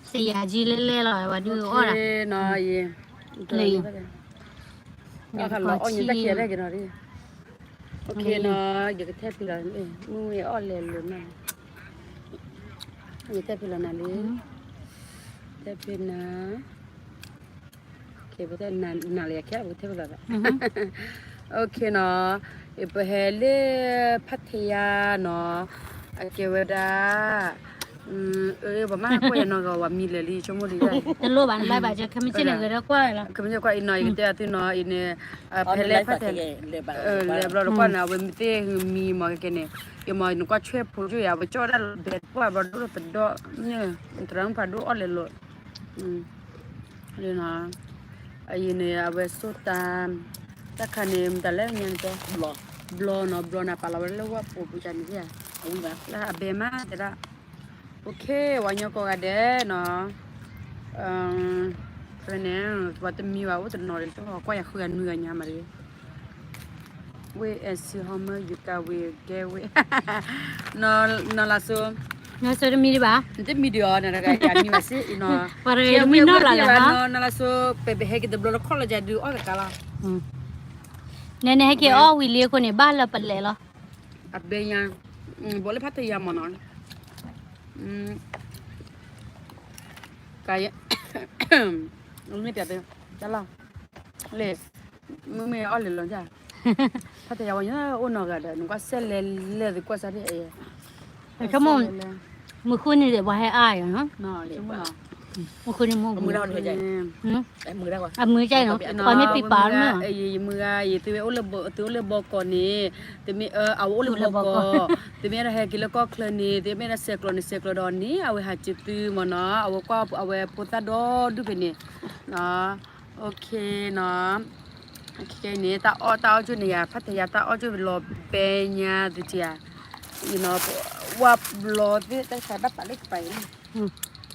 စယၤကံလၢလဲၢ်လီၤ ဝဲဒုးအီၣ်ဒၣ် လၢ အီၣ်ညတၢ်ခံးတၢ်က့ၤနီၤ OK နီၤ ယကထဲဖံးလီၤ မုၢ်မ့ၢ်အီၣ်လဲၤလိာ်နၤ ယထဲဖံးလီၤနၤလံ ထဲဖံးနၤ နၤလၢယခဲ ပကထဲဖံးလီၤသး OK နီၤ ပဟဲလၢ ဖးထယါနီၤ အကဲဝဲဒၣ် ပမ့ၢ်ကွၢ်ယၤနီၤ ကဝၤမံလၢာ်လံ ဆိကမိၣ်လံ တလိၣ်ဘၣ် နဘၣ်ဘၣ် ခဲမုၢ်ဆ့ၣ်န့ၣ် ဂဲၤဒၣ်ကွၢ်လီၤ ခဲမုၢ်ဆ့ၣ်ကွၢ်အံၤနီၤ ယကတဲအသုနီၤ အံၤန့ၣ် ဖဲလဲၣ်ဖးထယါ လဲၤဘျီတကွၢ်န့ၣ် အဝဲမ့ၢ်သ့ၣ်မံမီၤကဲန့ၣ် ယမီၤ နကွၢ်ဆွဲၣ်ဖိကၠိၣ်ယၤ ပကၠီၣ်ဒၣ်လီၤ ဘဲတကွၢ်ဘျီဒိၣ်တဒီး သရၣ်မုၣ်ဖးဒိၣ်အီၣ်လဲၤလိာ် လၢနီၤ အံၤန့ၣ် အဝဲဆိၣ်တၢ် တၢ်ခါန့ၣ် မတၤလဲၣ်ညါန့ၣ်တဲ ဘျီနီၤ ဘျီနၤပာ်လီၤဝဲလၢဝၣ်ပိာ်ပူၤကန့ၣ် အဝံၤဘၣ် လၢအဘဲမးတဲဒၣ် OK ဝဲညီကိးဂၤဒဲးနီၤ ဖဲန့ၣ် ပှၤတမံဘၣ်အိၣ်တနီၤဒီး ကွၢ်ယၤဃုဂၤနွံဂၤညါမးတဂ့ၤ ဝ့ၢ်အဲၣ်စံဟီမၢယူၤကၤဝ့ၢ်ကဲဝ့ၢ် နီၢ်လါစိ နီၢ်စိတမံဒံးဘၣ် နတမံဒံးအီၤ နတဂၤယၤမံဘၣ်စ့ၢ်အံၤနီၤ ပှၤတဂၤမံနီၢ်လါလၢၤနီၤ နီၢ်လါစိ ပဟဲက့ၤတဘျီတခီၣ်လၢယၤဒုးအီၣ်ကကါလီၤ နဲန့ၣ်ဟဲက့ၤအီၣ်ဝံၤလံအဃိန့ၣ် ဘၣ်လၢပလဲၤလီၤ အဘဲညါ ဘီလၢဖးထယါမးနီၤ ကယ မ့ၢ်တၢ်တ တၢ်လီၤ လဲၣ် မ့မ့ၢ်အီၣ်လဲၤလီၤ ဖးထယါဝဲညါအိၣ်နီၢ်ဂၤဒီး နကွၢ်စဲလဲၤလဲၤသကွၢ်စၢ်ဒ်အံၤ ဆိကမိၣ် မုၢ်ဃုနံၤဒီး ပှၤဟဲအါယၤနီၤ မုၢ်ဃုနံၤမုၢ် အမုၢ်တၢ်နီၤ ပှၤမ့ၢ်ပံၤပာ်မုၢ် ယမုၢ်ဂၤ ယသုဝဲအိၣ်လၢ သုအိၣ်လၢဘီကီးန့ၣ် တမ့ၢ် အဝဲအိၣ်လၢဘီကီး တမ့ၢ်ဒီးဟဲက့ၤလၢကီၢ်ချၢန့ၣ် တမ့ၢ်ဒီးဆဲးကျိးန့ၣ် ဆဲးကျိးဒီးန့ၣ် အဝဲဟးက့ၤသုမ့ၢ်နီၤ အဝဲကွၢ် အဝဲဖိသၣ်ဒီဒူၣ်ဖဲန့ၣ် OK နီၤ ခဲအံၤန့ၣ် တၢ်အီၣ်တၢ်အီၣ်ကၠိန့ၣ်ယါ ဖးထယါတၢ်အီၣ်ကၠိလီၤဘဲညါသ့ၣ်ဧါ ဝါဘျီသ့ၣ် တၢ်ဆါဘၣ်ပာ်လၢကပၤအံၤ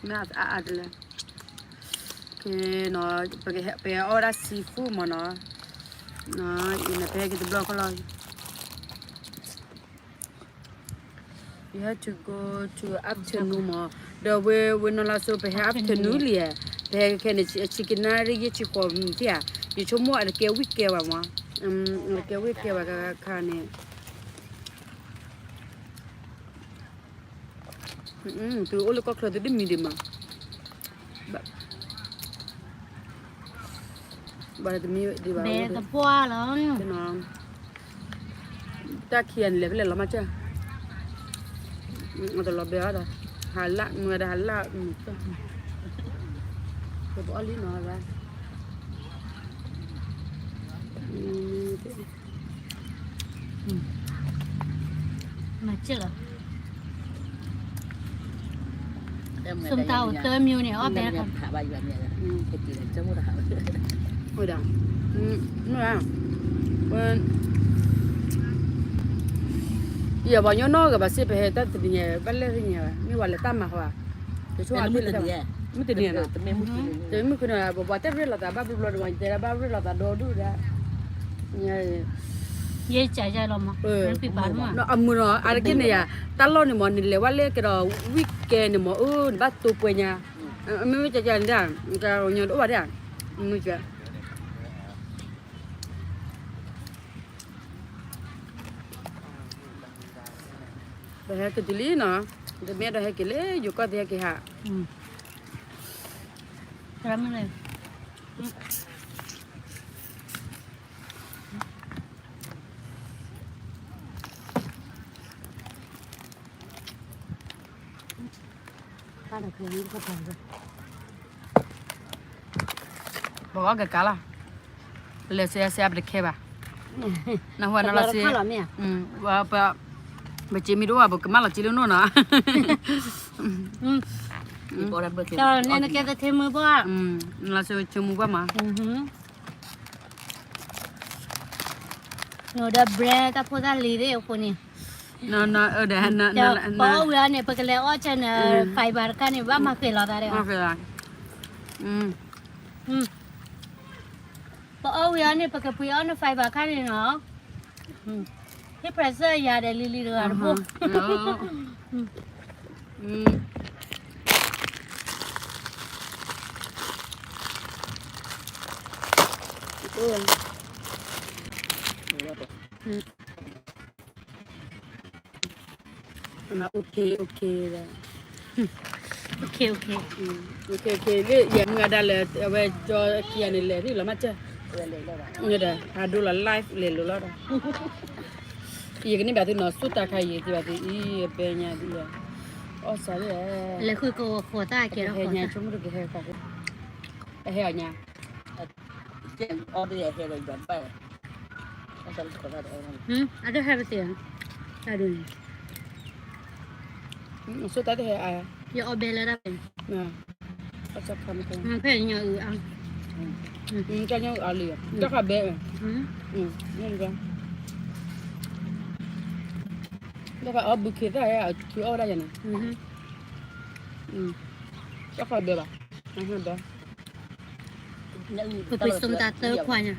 မ့ၢ်အါအါတလၢ ပအီၣ်ဝဲဒၣ် seafood မ့ၢ်နီၤ အံၤန့ၣ် ပဟဲက့ၤတဘျီခီလီၤ You have to go to afternoon မး ဒီးဝဲ ဝဲနီၢ်လါစိ ပဟဲ afternoon လံ ပဟဲခဲန့ၣ် ဆံကနၣ်ရံၣ်ယဲၢ်ဆံဃိးမံၤသ့ၣ်ဧါ ယဆိကမိၣ်အတကဲဝံၣ်ကဲဘၣ်မး အတကဲဝံၣ်ကဲဘၣ်ခါန့ၣ် သုအိၣ်လၢကီၢ်ချၢသုတမံဒံးမး, ဘၣ်တမံဒံးဘၣ်, ဘဲသပှၢ်လီၤ, တၢ်ခံဂၤန့ၣ်လဲၤဖဲလဲၣ်လီၤမးစၢ်, အတလီၤဘဲအီၤဒီး, ဟးလၢ်မုၢ်ဒီးဟးလၢ်, ပအီၣ်လံနီၤ, မၤစၢ်လီၤ. ส้มตำသၢမျိုးန့ၣ် အီၣ်ဘဲတခါ, ဝဲဒၣ်, ယပှၤကညီနီၢ်ဂၤဘၣ်စ့ၢ် ပဟဲတၢ်တနံၤညါ ဘၣ်လဲၣ်တနံၤညါဘၣ် မ့ၢ်ပှၤလဲၤတၢ်မၤဃီဧါ, တဆိကမ့ၢ်တနံၤ, တမ့ၢ်မုၢ်ခုၣ်န့ၣ်, တမ့ၢ်မုၢ်ခုၣ်န့ၣ် ပပှၤတဲရ့လိာ်သးဘၣ်ဘျီဘျီဒီး ပှၤတဲဒၣ်ဘၣ်ရ့လိာ်သးဒီဒူၣ်ဒၣ်, ယဲကလီၤမး, အမုၢ်နီၤ အါတက့ၢ်န့ၣ်ယါ, တၢ်လီၢ်န့ၣ်မး နလဲၤဝဲလၢကဒီး weekend န့ၣ်မး အၢ နဘၣ်တိၤပှဲၤညါ, မ့မ့ၢ်ကကန့ၣ်ဒၣ်, ကညီတအိၣ်ဘၣ်ဒၣ်, မ့ၢ်က ဒီးဟဲက့ၤတုၤလံနီၤ, တမ့ၢ်ဒီးဟဲက့ၤလၢယိၤကီၢ်သ့ဟဲက့ၤဟး, ပအီၣ်ကကါလီၤ, လဲၤစဲစဲပတခဲဘၣ်, နဟူနလီၤစ့, ပစ့မ့ၢ်တအိၣ်ဘၣ် ပကမၣ်လီၤစ့လၢနိၣ်နီၤ, နကဲသထ့မုၢ်ဘၣ်, နလီၤစ့ဆိမုၢ်ဘၣ်မး နဒီး brand တၢ်ဖိတၢ်လံၤသ့ၣ်အဃိန့ၣ်, ပအီၣ်ဝံၤအီၤန့ၣ် ပကလဲၤအီၣ်ကနၣ် fiber တခါန့ၣ် ဘၣ်မၤဃဲၤလီၤသးဒီး, ပအီၣ်ဝံၤအီၤန့ၣ် ပကပှ့ၤအီၣ်န fiber ခါန့ၣ်နီၤ, ဟ့ၣ် present ယၤဒီးလံၤလံၤတဂၤတဘိ OK OK ဒီး, OK OK, လၢယမုၢ်ဂၤဒၣ်လဲာ် အဝဲကၠီခံဂၤန့ၣ်လဲၤထံၣ်လီၤမးစၢ်, ဒီးဟးဒိလီၤ live လဲၤလိာ်လီၤဒီး, ယကန့ၢ်ဘၣ်သုနီၤ ဆိၣ်တၢ်ခါယံၤ ယကဘၣ်သုအံၤ အဘဲညါဒ်ယၤ, အီၣ်စးလၢ, လဲၤဃုကဝီၤဃိးတၢ်ကဲ, ဟဲညါဆိကမိၣ်တကဟဲဃီ, အဟဲအီၤညါ အတဟဲပသ့ၣ်, တၢ်ဒုးန့ၣ်, ဆိၣ်တၢ်တဟဲအါ, ယအီၣ်ဘဲလၢတၢ်ဖဲ, ဖဲညါအုအါ, တၢ်ညါအုအါလံ, တၢ်ဃးဘဲ, တၢ်ဃးအီၣ်ဘုခ့သၣ်အံၤ အီၣ်ဝဲဒၣ်ယၤန့ၣ်, တၢ်ဃးဘဲဘၣ်, ဘဲ ပပှ့ၤစိတၢ်သၢခွါညါ,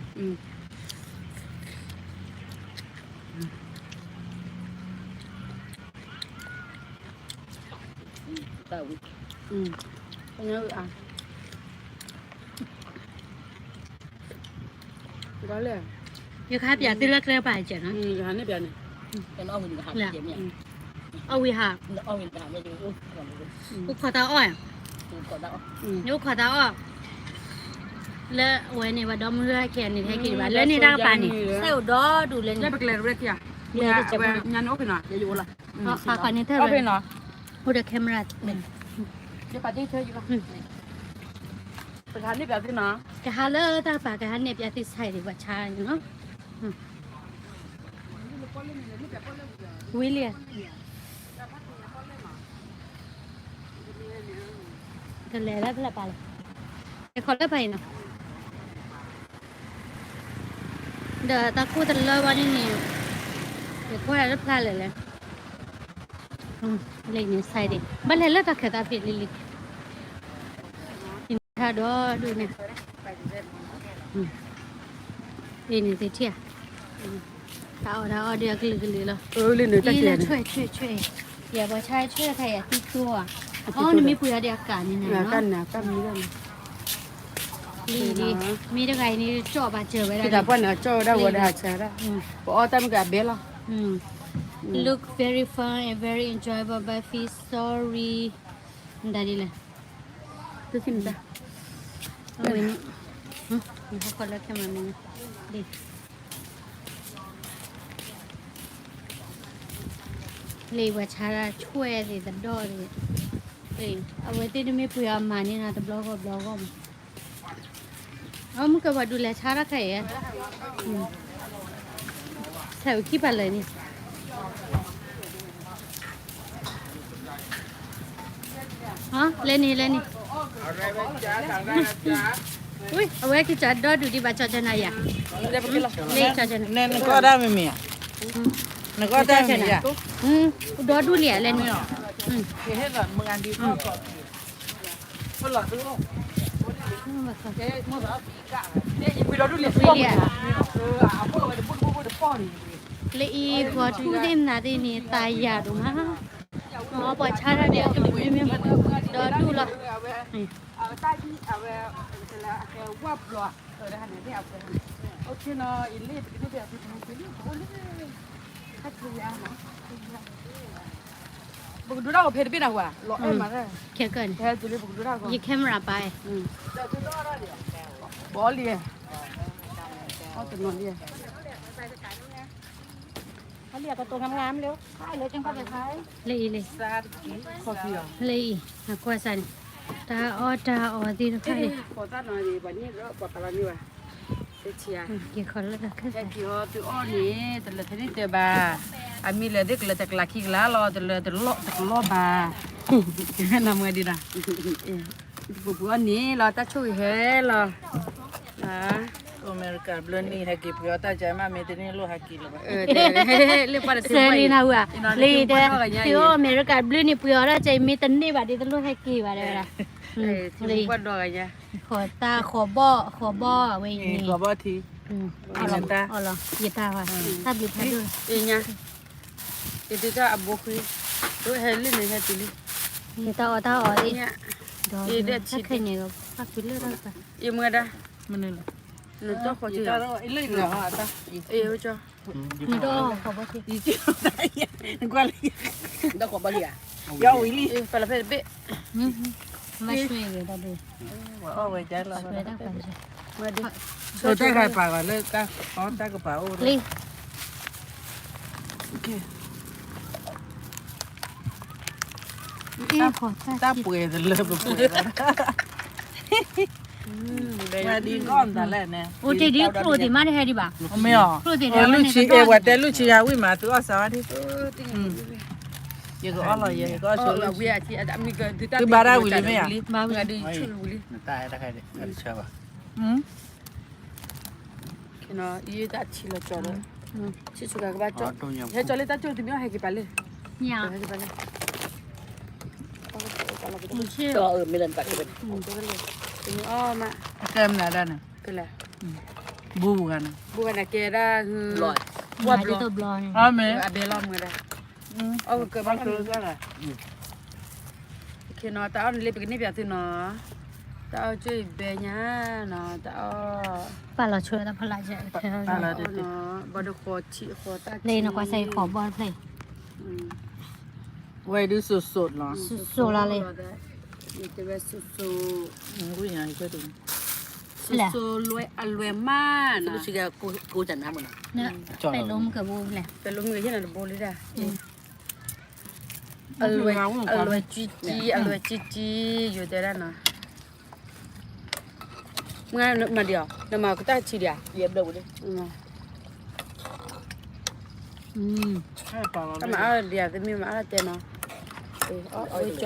တၢ်ဝံၤ, တၢ်ညါအုအါ, ယကဟဲပျးသုလၢကျဲပာ်ကဲ, ယကဟဲန့ၣ်ပျးန့ၣ်, အီၣ်ဝံၤဟး, အိၣ်ခိးတၢ်အီၣ်, ယအိၣ်ခိးတၢ်အီၣ်, လၢအဝဲန့ၣ် ပှၤဒီမုၢ်ဂၤခဲအံၤန့ၣ် ဟဲက့ၤဘၣ် လၢန့ၣ်တၢ်ကပၤန့ၣ် ဆဲးအိၣ်ဒီဒူၣ်လၢန့ၣ်, ညါန့ၣ်အိၣ်ဖဲနီၤ, အိၣ်ဒီး camera, ပကဟးလၢတၢ်ကပၤ ကဟးနဲၣ်ပျးသုဆါအံၤ ပှၤဆါနီၤ, ဝံၤလံ ကလဲၤလၢဖဲလဲၣ်ပၢ်လဲၣ်, လဲၤခီလၢပၢ်အံၤနီၤ, ဒီးတၢ်ကိၢ်တလၢဘၣ်န့ၣ်န့ၣ်, ယကွၢ်လၢဖျါလဲၣ်လဲၣ်, လဲၤန့ၣ် ဆါဒံး ဘၣ်လဲၤလၢတၢ်ခဲသးဖံးလံလံ, ထါဒီဒူၣ်န့ၣ်, အံၤန့ၣ်သ့ထံၣ်ဧါ, တၢ်အီၣ်တၢ်အီၣ်ဒီးအကလုာ်ကလုာ်လီၤ, အံၤလၢဆွဲဆွဲဆွဲ, ယပှၤဆါဆွဲခါအံၤအသံသိဧါ, အီၣ်နမ့ၢ်ပှ့ၤအီၤဒီးအကးန့ၣ်န့ၣ်, လံလံ, မ့ၢ်တဂၤအံၤန့ၣ် ကၠီၣ်ဘၣ်စၢၤဝဲဒၣ်, ပှၤန့ၣ်ကၠီၣ်ဝဲဒၣ်ဝဲဒၣ်ဆါဒၣ်, ပအီၣ်တၢ်မ့ၢ်ကအဘဲလီၤ, Look very fun and very enjoyable, but feel sorry. မတၤဒ်လဲၣ်, သုသ့ၣ်မတၤ, အဝဲန့ၣ်, ဟဲဃီလၢ camera man န့ၣ်, လံာ်ပှၤဆါတၢ်ဆွဲၣ်သ့ၣ်သဒီၣ်သ့ၣ်, အဝဲသ့ၣ်တမ့ၢ်ပှ့ၤအီၤမၤန့ၢ်နၤတဘျီဂီၢ်ဘျီဂီၢ်မး, အမုၢ်ကပှၤဒူလဲၤဆါတၢ်ခါအံၤ, ဆဲးဝံၤခံပာ်လၢာ်န့ၣ်, လဲၤန့ၣ် လဲၤန့ၣ်, အဝဲကစၢ်ဒီဒူၣ်ဒံးဘၣ်ကၠီၣ်ကၠၢနၤယၤ, လၢကၠီၣ်ကၠၢနၤ, နကီၢ်ဒၣ်မ့ၢ်မ့ၢ်ဧါ, နကီၢ်ဒၣ်မ့ၢ်ဧါ, ဒီဒူၣ်လံဧါ လဲၤန့ၣ်, လၢအံၤ ဂီၤထူၣ်သ့ၣ်မနုၤသ့ၣ်န့ၣ် သးယၤဒိၣ်မး, မ့ၢ်ပှၤဆါတၢ်ဒ်အကလုာ်မ့မ့ၢ်, ဒီဒူၣ်လီၤ, ပကဒိတၢ်အိၣ်ဖဲတဘ့ၣ်နၤဝဲ, ခဲကၢ်န့ၣ်, ခဲကၢ်န့ၣ်, ယ camera ပာ်, ဘီလံ, တနီၤလံ, လၢအံၤလံ, နကွၢ်စၢ်န့ၣ်, တၢ်အီၣ်တၢ်အီသ့ၣ်တဖၣ်န့ၣ်, က့ၤခီလၢတၢ်ခၢၣ်စး, သုအီၣ်န့ၣ် တလၢာ်ထဲန့ၣ်တဲဘၣ်, အမံၤလၢာ်သ့ၣ်ကလၢာ်တကလးခံကလးလီၤ, တလၢာ်တလီၢ်တကလီၢ်ဘၣ်, နမ့ၢ်ဒ်နီၤ, ပပှ့ၤအီၣ်န့ၣ်လီၤ တၢ်ဆိၣ်ဂ့ၤဟဲလီၤ, အမဲရကၤဘျၢနံၣ် ဟဲက့ၤပှ့ၤအီၣ်တၢ်ကမ့ၢ်မ့ၢ်တန့ၢ်လိၣ်ဟဲက့ၤလၢၤဘၣ်, စဲးလံနၤဝဲ, လၢတဲ, သုအီၣ်အမဲရကၤဘျၢနံၣ်ပှ့ၤအီၣ်တၢ်ကမ့ၢ်တန့ၢ်ဘၣ်ဒ်တလိၣ်ဟဲက့ၤဘၣ်တဲဝဲဒၣ်, ဃီတၢ်ဃီဘီၣ် ဃီဘီၣ်အဝဲအံၤ, ဃီဘီၣ်ထံ, အီၣ်လီၤ ယတၢ်ဝဲ, တၢ်ဘျုးဖးဒိၣ်, ယတၢ်အဘိဃ့, ဟဲလံန့ၣ်ဟဲတုၤလံ, ယတၢ်အီၣ်တၢ်အီသ့ၣ်, ဒီးခဲန့ၣ်, ယမ့ၢ်ဒၣ်, နတၢ်ဃီ, နကွၢ်လံ, ဒီးဃီဘီလံဧါ, ယဝံၤလံ, ပလဖဲတဘ့ၣ်, မ့ၢ်ဆွဲဂ့ၤတၢ်ဒုး, တၢ်ခါပာ်ဂီၤလၢတၢ်ကပၤအိၣ်လံ, တၢ်ပှဲၤတလၢပပှဲၤ, အိၣ်တ့ၢ်ဒ်ချိၣ်သ့ၣ်မးတဟဲဒံးဘၣ်, မ့ၢ်အီၤ, ချိၣ်သ့ၣ်တဟဲဝဲန့ၣ်, အဲ ပှၤတဲလူၢ်ဆံယၤဝံၤမး သုအီၣ်စးဝဲဒၣ်, ယကအီၣ်လီၤယဲ ယကအီၣ်ဆိလၢ, သုဘါတၢ်ဝံၤလံမ့ၢ်ဧါ, ဘါဝံၤ, ယတၢ်ထံလီၤကၠီလၢ, ဆံဆူကကဘၣ်ကၠီ, ဟဲကၠီလၢတၢ်ကၠီတမံၤအီၤ ဟဲက့ၤပာ်လၢ, ဟဲက့ၤပာ်လၢ, တမ့ၢ်အီၤမး, ကဲမနုၤဒၣ်န့ၣ်, ကဲလဲၣ်, ဘူဂၤန့ၣ်, ဘူဂၤန့ၣ်ကဲဒၣ်, ဝါဘျီ, အဘဲလီၤမုၢ်ဒၣ်, အီၣ်ကဘၣ်, ခ့နီၤ တၢ်အီၣ်န့ၣ်လၢပကန့ၢ်ပၠးသုနီၤ, တၢ်အီၣ်ကၠိအံၤဘဲညါနီၤ, တၢ်အီၣ်, ပာ်လီၤဆိတၢ်ဖီလာ်, ဘၣ်ဒီးဃီထံဃီတၢ်, လၢနကွၢ်စၢ်အံၤဃီဘီတဖျၢၣ်, ဝဲဒုးစိၤစိၤလီၤ, စိၤစိၤလီၤလံ, စိၤစိၤ, စိၤစိၤလွဲအလွဲမးနီၤ, ကိးတနါမနီၤ, ပဲၤလိမုၢ်ကဘိလဲၣ်, ပဲၤလိမုၢ်ကဟ့ၣ်နၤတဘိလံဒၣ်, အလွဲကံကံ, အလွဲကံကံ, ယိၤတဲဒၣ်နီၤ, မၤဒံးအီၤ, နမၤကတၢ်ထံဒံးဧါ, ယဘျၢဝံၤလံ, တမၤအါဒံးဧါ, သမံမၤအါတဲနီၤ, ကၠီကၠီ,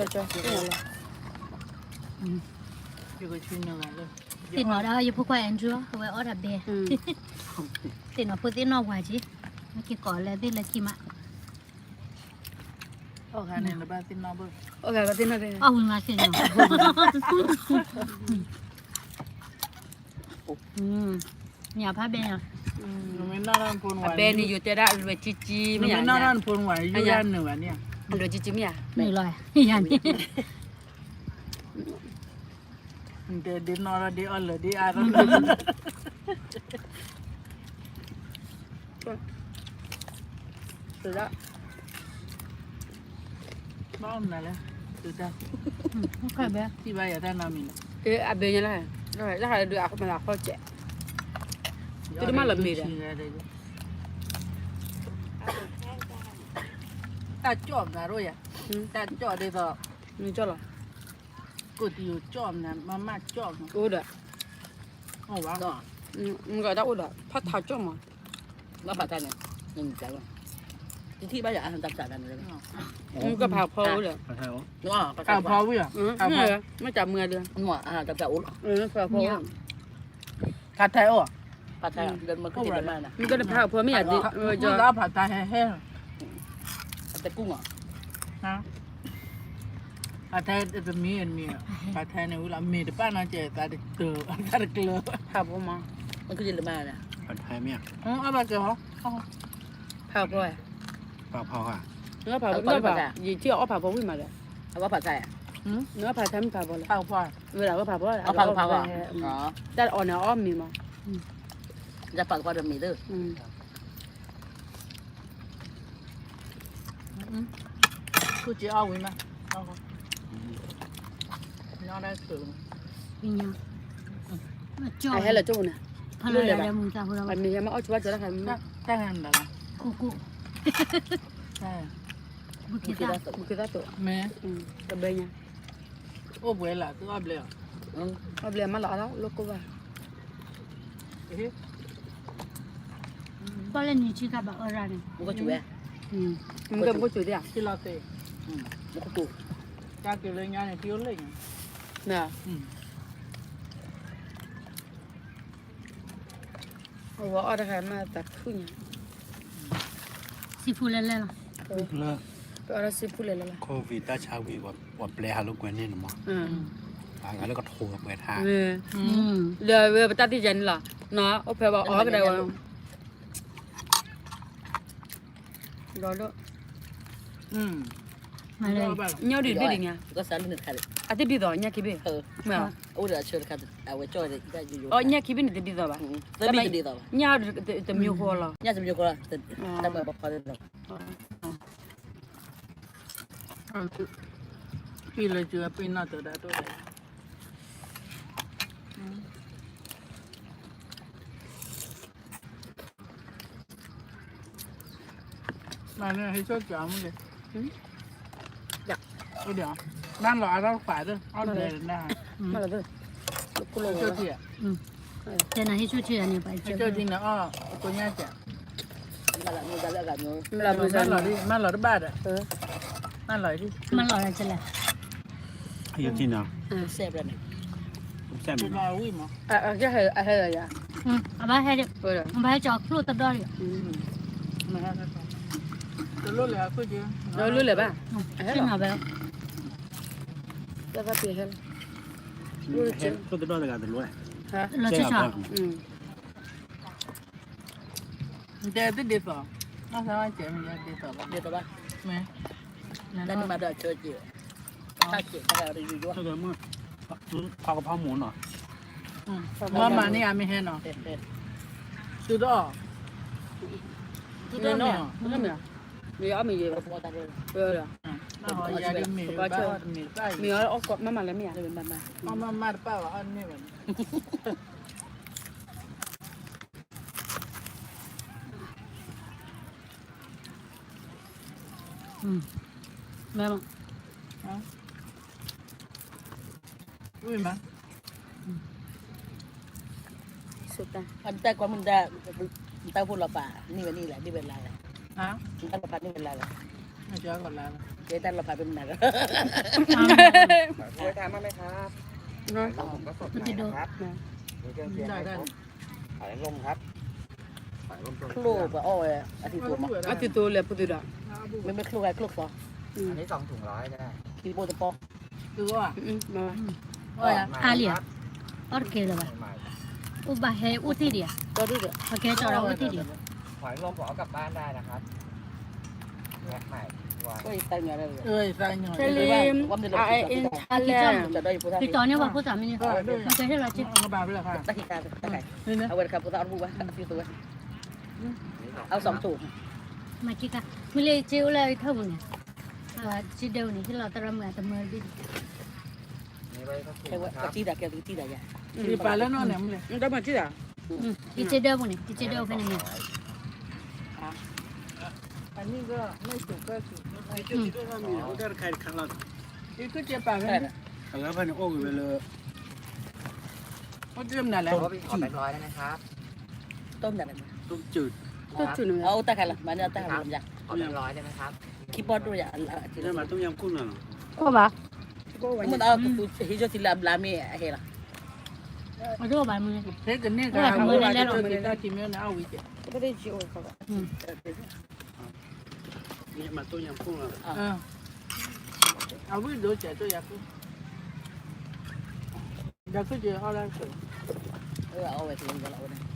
သ့ၣ်နီၣ်ဒၣ်ယဖိခွါ Andrew အဝဲအီၣ်တၢ်ဘဲ, သ့ၣ်နီၣ်ဖိသ့ၣ်နီၣ်ဝၤက့, မ့ၢ်က့ၤကိးလၢသ့ၣ်လၢခံမး, အီၣ်ဂၤန့ၣ်လၢဘၣ်သ့ၣ်နီၣ်ဘၣ်, အီၣ်ဂၤဘၣ်သ့ၣ်နီၣ်, အီၣ်ဝံၤမၤသ့ၣ်နီၣ်, ညၣ်ဖးဘဲညါ, အဘဲန့ၣ်ယိၤတဲဒၣ်အလွဲကံကံမ့ၢ်ဧါ, နမ့ၢ်နီၣ်ထီၣ်နဖိနဝၤ ယိၤဒၣ်နုာ်ဘၣ်န့ၣ်, အလွဲကံကံမ့ၢ်ဧါ, နုာ်လီၤ, ယၤန့ၣ် ဒ်နီၣ်ဒီးဒ်အီၣ်လၢာ်ဒ်အါထီၣ်, တဒၣ်, ဘၣ်မနုၤလဲၣ်, တၢ်, ထံၣ်ဘၣ်ယၤတၢ်နီတမံၤလဲၣ်, အဘဲညါလၢ, လၢဟးဒုးအမၤလၢအဃီကဲး, သုတမၤလၢမ့ၤဒီး, တၢ်ကၠီၣ်မနုၤရိယၤ, တၢ်ကၠီၣ်ဒ်သိး, ကၠီၣ်လီၤ, ကိးတံၢ်ကၠီၣ်မနုၤ, မၤမၢ်ကၠီၣ်မနုၤ, အိၣ်ဒီး, တၢ်အိၣ်ဒီး ဖးထးကၠီၣ်မး, ဘၣ်ဖးထးန့ၣ်, တထံၣ်ဘၣ်ယၤအတၢ်ဖးထးန့ၣ်, ကဖးဖီအိၣ်ဒီး, ဖးဖီဝံၤ, မ့ၢ်တၢ်မုာ်ဒီး, ဖးဖီအိၣ်, ဖးထးအိၣ်, ဖးထးအိၣ်, မ့ၢ်တဖးဖီမ့ၢ်ယၤဒ်, ဖးထးဟဲဟဲ, တကူၣ်မး, ဖးထးတမံၤတမံၤ, ဖးထးန့ၣ်ဝံၤလီၤ မ့ၤတပာ်နီၤကဲး သးတကျၢၤ, သးတကျၢၤ, ဖးဖီမး, ဖးထးမ့ၢ်, အဘၣ်ကဲဟီ, ဖးဖီဧါ, ဖးဖီဧါ, ယထံၣ်အီၣ်ဖးဖီဝံၤမးဒီး, အဝဲဖးထါ, နဖးထါမ့ၢ်ဖးဖီလီၤ, ဖးဖီ, ဝဲဒၣ်ဝဲဖးဖီ, တၢ်အီၣ်န့ၣ်အီၣ်မ့ၤမး, တၢ်ဖးဖီဒီးမ့ၤသၢ, ခုက့ၤအီၣ်ဝံၤမး, ဟဲလၢကၠိန့ၣ်, ဖးလၢလဲၤဘၣ်, အမ့ၢ်ယမ့ၢ်အီၣ်ဆိဘၣ်ကၠီတၢ်ခါမ့ၢ်, တၢ်, ဘူၣ်ခ့သၣ်သိး, မ့ၢ်, တဘဲညါ, အိၣ်ပှဲၤလၢသုအီၣ်ဘျဲၣ်, အီၣ်ဘျဲၣ်မ့ၢ်လီၤအါလီၤ လိၣ်ကိၢ်ဘၣ် ပီၣ်လဲၣ်နံၤဆံခါဘၣ်အၢရၣ်န့ၣ်, မုၢ်ကၢ်မုၢ်ကၠူၤသ့ဧါ, မုၢ်ကၢ်မုၢ်ကၠူၤသ့ဧါ, တၢ်က့ၤလၢညါန့ၣ် ထံအိၣ်လၢညါ, အဝဲအီၣ်တခါမ့ၢ်သးခုညါ, စံဖူလဲၤလဲၣ်လီၤ, ပအီၣ်တၢ်စံဖူလဲၤလဲၣ်လီၤ, COVID တၢ်ဆါဝံၤ ပှၤပျဲဟးလိာ်ကွဲန့ၣ်န့ၣ်မး, ဂၤလၢကထိးပှဲၤထါ, လၢဝဲပတၢ်သ့ၣ်ညါန့ၣ်လီၤ, အိၣ်ဖဲပှၤအီၣ်ကဒီးဝဲ ဒီး, ညၣ်ဒုးဘ့ၣ်ဒံးညါ, အသ့ၣ်ဘ့ၣ်သီ ညၣ်ခံဘ့ၣ်, မ့ၢ်, အဝဲ, ညၣ်ခံဘ့ၣ်န့ၣ်တဘ့ၣ်သီဘၣ်, ညၣ်တမံၤဃီလီၤ, ညၣ်တမံၤဃီလီၤ, တမၤပှၤဖီသ့ၣ်လီၤ, ပ့ၤလၢကပ့ၤနီၣ်တၢ်ဒၣ်ဒိၣ်ဒၣ် မၤန့ၣ် ဟဲဆိကၠီမ့ၢ်လဲၣ်, မၤလီၤအါထီၣ်ပာ်ဒီး အီၣ်ဘျဲၣ်နၤ, ဟဲဆိကၠီ, တဲနၤဟဲဆိကၠီန့ၣ် ဟဲဆိကၠီန့ၣ် အီၣ်ကိညါကၠီ, မၤလီၤတဘၣ်ဒီး, မၤလီၤ, မၤလီၤလဲၣ်, ယထံၣ်နီၤ, စဲးဘျီန့ၣ်, စဲးမ့ၢ်နီၤ, အဟဲ, အဟဲလီၤယၤ, အဘၣ်ဟဲ, အဘၣ်ဟဲကၠီချိၣ်တဒီလီၤ, တလိၣ်လဲၤဘၣ်, တၢ်ဘၣ်ပ့ၤဟဲလီၤ, တလိၣ်လဲၤ, လီၤဆၢဆၢ တဲသ့ဒ်သိး, မ့ၢ်ဒ်သိးဘၣ်, ဒ်သိးဘၣ်, မ့ၢ်, တၢ်နမၤဒီးဆၢက့ၤ, တၢ်က့ၤတၢ်ကရၢယူယူ, ဖးကဖါမူနီၤ, မၤမၤန့ၢ်အမ့ၢ်ဟဲနီၤ, တုၤဒီး, တုၤဒီးနီၤ, မ့ၢ်အီၣ်မ့ၢ်ယဲဘၣ်, မ့ၢ်အီၣ်မ့ၢ်ယဲဘၣ်, မ့ၢ်အီၣ်မ့ၢ်တပၣ်ဘၣ်, မ့ၢ်အီၣ်မ့ၢ်တပၣ်ဘၣ်အီၣ်န့ၢ်ဘၣ်န့ၣ် ဝံၤမး, တၢ်ကွၢ်မုၢ်ဒါ, တၢ်ဖိလီၤပာ် န့ၢ်ဝဲန့ၣ်လဲၣ်, န့ၢ်ဝဲလါလဲၣ်, တၢ်လီၤပာ်န့ၢ်ဝဲလါလဲၣ်, တၢ်လီၤပာ်မ့ၢ်မနုၤလဲၣ်, ဝဲတၢ်မ့ၢ်မ့ၢ်ခါ, ကျိၣ်ပှၤအီၣ်ဝဲ အသံၣ်သိမး, အသံၣ်သိလဲၣ် ဖိသ့ၣ်ဒီး, မ့မ့ၢ်ချိၣ်ဂၤချိၣ်သီ, ခံဘိတပီ, အါလံဧါ, အီၣ်တကဲလၢၤဘၣ်, အိၣ်ဘၣ်ဟဲအိၣ်တ့ၢ်ဒံးဧါ, ပကဲကီးဒီးအိၣ်တ့ၢ်ဒံး, ကဲလံ, ကဲလံ, ကဲလံ, အဝဲတခါဖိသၣ်အီၣ်တဘူၣ်ဘၣ်, အသံသိဝဲ, အဝဲတခါဖိသၣ်အီၣ်တဘူၣ်ဘၣ်, မၤက့ကါ, မ့ၢ်လၢက့အိၣ်လၢအထၢၣ်ပူၤန့ၣ်, စ့ဒၢပူၤန့ၣ် ဟ့ၣ်လီၤသရၣ်မုၣ်အတမၢတဘ့ၣ်, ကဲကသံတၢ်ယါ, ယပာ်လၢနီၢ်န့ၣ်မ့ၢ်လဲၣ်, ဒီးမၤစ့ဒၣ်, ယစ့ဒၢပူၤန့ၣ် ယစ့ဒၢပူၤဖဲန့ၣ်မ့ၢ်, အနံၣ်က, အဝဲဖဲန့ၣ်အီၣ်ဂ့ၤဝဲလၢ, အိၣ်တမနုၤလဲၣ်, ต้มจืด, ต้มจืด, เอาตะไคร้ละ มาเนี่ยตะไคร้ละ ขอแบงค์ร้อยได้ไหมครับ คีย์บอร์ดด้วยอ่ะ มาต้มยำกุ้งหน่อยเหรอ, အိၣ်ဘၣ်, မ့ၢ်အီၣ်ကသူဟ့ၣ်ယိၣ်သံလၢအဘျါမ့ၢ်အဟဲလီၤ, အဒိၣ်ဘၣ်မ့ၢ်, ဟဲကန့ၢ်ကမ့ၢ်လဲၣ်, မ့ၢ်အီၣ်ကသူတၢ်ထံမ့ၢ်န့ၣ်အဝံၤကဲ, မ့ၢ်အီၣ်ကသူ အဝံၤဒိၣ်ကဲးတိၢ်ယၤခိၣ်, ဒီးခိၣ်ကဲအီၣ်ဒၣ်ဆိး, အဝဲသ့ၣ်ဝဲလီၤဝဲန့ၣ်,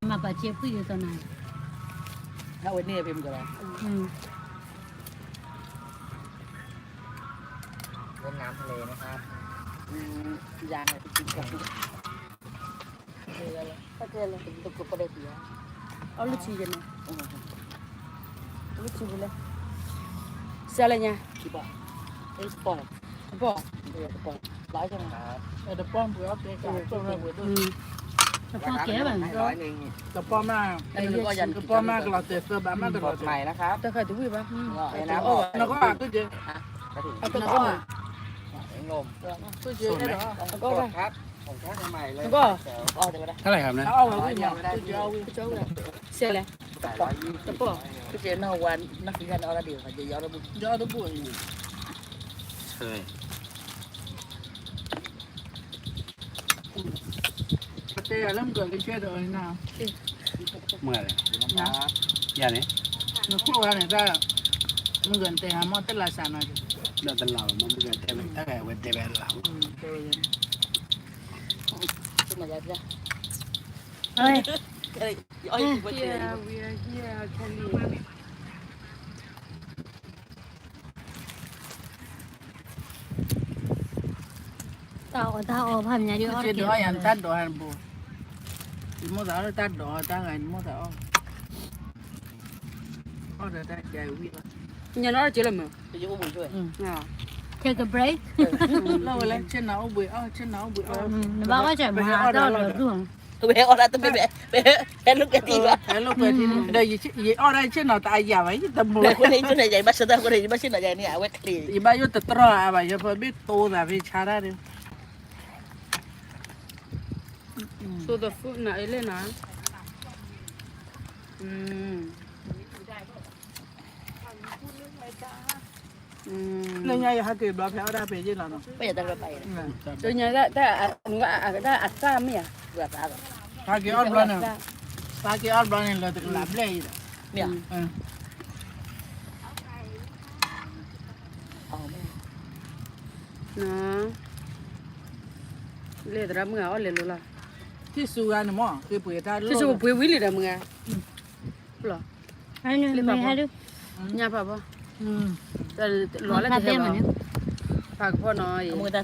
မၤပာ်စ့ဖှံၣ်ဒ်သိးနၤ, အဝဲန့ၣ်ဖဲမုၢ်ကလီၤ, เวียดนามทะเลนะครับ อืม ยางอะ အီၣ်လုၢ်ဆံယဲၢ်န့ၣ်, လုၢ်ဆံပူၤလဲၣ်, စဲးလဲၣ်ညါ, တပီၢ်, တပီၢ်, တပီၢ်ပှဲၤအီၣ်တဲကၢ်, တပီၢ်ကဲဘၣ်, တပီၢ်မး, တပီၢ်မးကလီၤတဲာ်သၢဘၣ်မးကလီၤတဲာ်, တၢ်ခါတဝံၣ်ဘၣ်, နကီၢ်ဘၣ်, နကီၢ်ဘၣ်, နကီၢ်ဘၣ်, နကီၢ်ဘၣ်, เท่าไหร่ครับนะ, စဲးလဲၣ်, တပီၢ်, ကစဲးနီၢ်ဝါနီၢ်ဖံးဂၤန့ၣ်အီၣ်ဒၣ်ဒံးဘၣ်, ယအီၣ်တဘူၣ်, ယအီၣ်တဘူၣ်, ဆဲး မုၢ်ဂၤလဲၣ်, ယၤန့ၣ်, နခိၣ်ဝဲန့ၣ်တၢ်, မုၢ်ဂၤတဲဟးမီၢ်တလါစးနီၤ, ဒီးတလါဘၣ်မ့ၢ်မုၢ်ဂၤတဲဝဲ, တၢ်ဂၤဝဲတဲဝဲလီၤ, တဲဝဲ, တၢ်အီၣ်တၢ်အီဖးမးဒ်အီၣ်တကဲး, တၢ်ဒိးဟဲတဘိ, ယမိၢ်သးအီၣ်တၢ်ဒိးတၢ်ဂၤ ယမိၢ်သးအီၣ်, အီၣ်ဒီးတၢ်ကဲဝံၤလီၤ, ညါနီၢ်တကဲးလၢမုၢ်, take a break, လီၤဝဲလၢဆ့ၣ်နီၤအိၣ်ဘှံးအီၣ်, ဆ့ၣ်နီၤအိၣ်ဘှံးအီၣ်, နဘၣ်အီၣ်စဲးမၤတၢ်လီၤဒူၣ် ဝဲအီၣ်ဒၣ်တမ့ၢ်ဘၣ်, ဟဲလိာ်ကွဲတံၢ်ဘၣ်, ဒီးယအီၣ်ဒၣ်ဆ့ၣ်နီၤတအယၤဘၣ် ယတမုာ်, ယဘၣ်ဆၢတၢ်ဃိန့ၣ် ယဘၣ်ဆ့ၣ်နီၤယၤန့ၣ် အဝဲတချ့, ယဘၣ်ယိၣ်တတြီၢ်အါဘၣ် ယဖဘ့ၣ်တိသးဖဲဆါတၢ်ဒီး, so the food နအ့လ့ၣ်နၤ လၢညါယဟးက့ၤဘျီဖဲအီၣ်ဒၣ်ဖဲယ့ၢ်လီၤနီၤ, လၢညါတၢ်အသၣ်မ့ၢ်ဧါ, ဟးက့ၤအီၣ်ဘျီန့ၣ်, ဟးက့ၤအီၣ်ဘျီန့ၣ် လၢတကလးဘျဲၣ်အံၤဒီး, မ့ၢ်ဧါ, လၢသရၣ်မုၣ်အီၣ်လဲၤလိၤလီၤ, ထံၣ်စူၤဂၤန့ၣ်မ့ၢ် က့ၤပှ့ၤတၢ်လီၢ်, ထံၣ်စူၤပှ့ၤဝံၤလံဒီးမုၢ်ဂၤ, လီၤ, လၢဖးဖီ, ညၣ်ဖးဖီ, လီၤလၢတဟဲဘၣ်, ဖးကဖီနီၤ,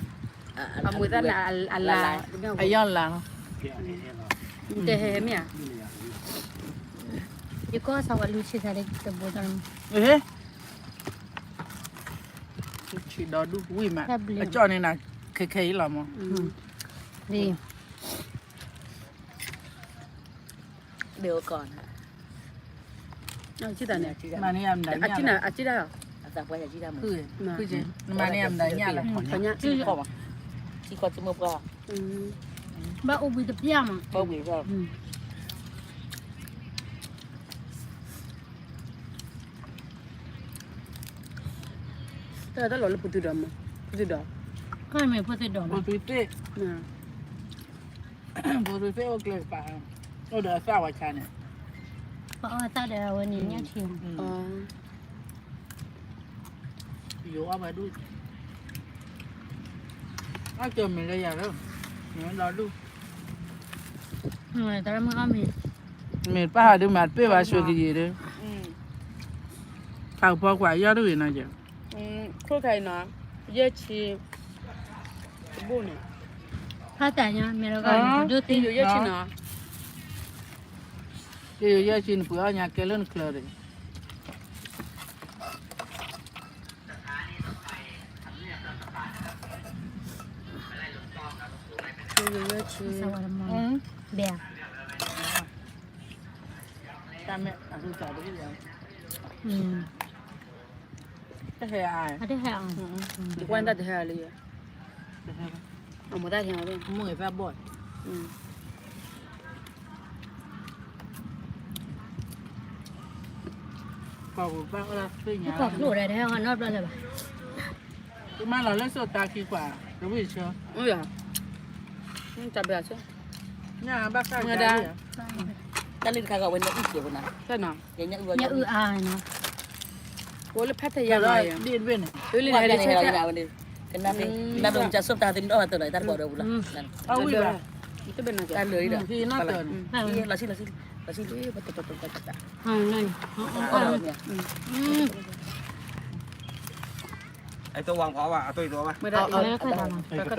အမူဒါန့ၣ် အလၤ, အယီၢ်လၤလီၤ, တဟဲမ့ၢ်ဧါ, ယကီၢ်စးဝဲလူၤဆံသးလၢတဘိတၢ်, ဆံးဒီဒူၣ်ဝံၣ်မး, အကၠီၣ်န့ၣ်နၤ, ခဲခဲအံၤလီၤမး, ဘဲအိၣ်ကီၢ်န့ၣ်, မၤန့ၢ်အမတၤညၣ်လီၤ, မၤန့ၢ်အမတၤညၣ်လီၤ, ဘၣ်အိၣ်ဘှံးတပျၢ်မး, ဘၣ်အိၣ်ဘှံး တၢ်တၢ်လီၤလၢဖိသုးဒီးမး, ဖိသုးဒီး, ဖိသုးသ့ၣ်, ဖိသုးသ့ၣ်အိၣ်ကျဲကပၤ, အိၣ်ဒီးအသၣ်ဝဲဆါန့ၣ်, ပအီၣ်အသၣ်ဒီးအဝဲန့ၣ်ညၣ်ထံ, ယိၤအီၣ်ဘၣ်ဒူၣ်, အီၣ်ကၢၤမ့ၤလၢယၤလၢ, မ့ၢ်ဒီဒူၣ်, တၢ်မ့ၢ်အီၣ်မ့ၤ, မ့ၢ်ပၢ်ဟးဒုးမၤတပ့ၢ်ဘၣ် ဆိးကယံၤဒုး, ဖးကဖီကွၢ်ယီၢ်တဂ့ၤနီၤ, ခိၣ်ခါအံၤနီၤ, ယဲၢ်ဆံ, တဘိၣ်န့ၣ်, ဖးတၢ်ညါ မ့ၢ်လီၤဂာ်န့ၣ် ဒိၣ်သ့ယိၤယဲၢ်ဆံနီၤ, ယဲယဲဆံနပှ့ၤအီၣ်ညါကဲလၢနချၢဒီး ယဲယဲဆံ ဘဲ တၢ်မ့ၢ်အသူစးတက့ၢ် တဟဲအါ တဟဲအါ တကွၢ်တၢ်တဟဲအါလံ တဟဲ အမတၢ်ဟဲအါ မုၢ်ဂ့ၤသၣ်ဘီၣ် ကီၢ်ပူၤဘၣ်အီၣ်လၢသ့ၣ်ညါ ကီၢ်ဖျိၣ်ဒီးတဟဲအါနီတဘျီလၢၤဘၣ် ကမၢလီၤလၢစိာ်တၢ်ခံကွၢ် တဝံၣ်ဆၢ တၢ်ဘၣ်ဆၢ ညါဘၣ်ကၢ်ဒါ တၢ်လံတခါကဝဲန့ၣ်အုၣ်က့ၤပနၤ ညၣ်အုၣ်အါနီၤ ကိးလၢဖဲတယါနီၤ ဒ်တဘ့ၣ်န့ၣ် လၢန့ၣ် ကနၣ်ဖဲ နၢ်ဒိၣ်မူကၢ်စိၣ်တၢ်သ့ၣ်နီၣ်ဘၣ်တၢ်လီၤ တၢ်တကိးဒီးပူၤလီၤ အဝံၣ်ဘၣ် တၢ်လၢာ်အံၤဒီး လီၤဆံ လီၤဆံ လီၤဆံ အဝံၣ်ဘၣ် အဝံၣ်ဘၣ် အဝံၣ်ဘၣ် အီၣ်လၢဘၣ်တၢ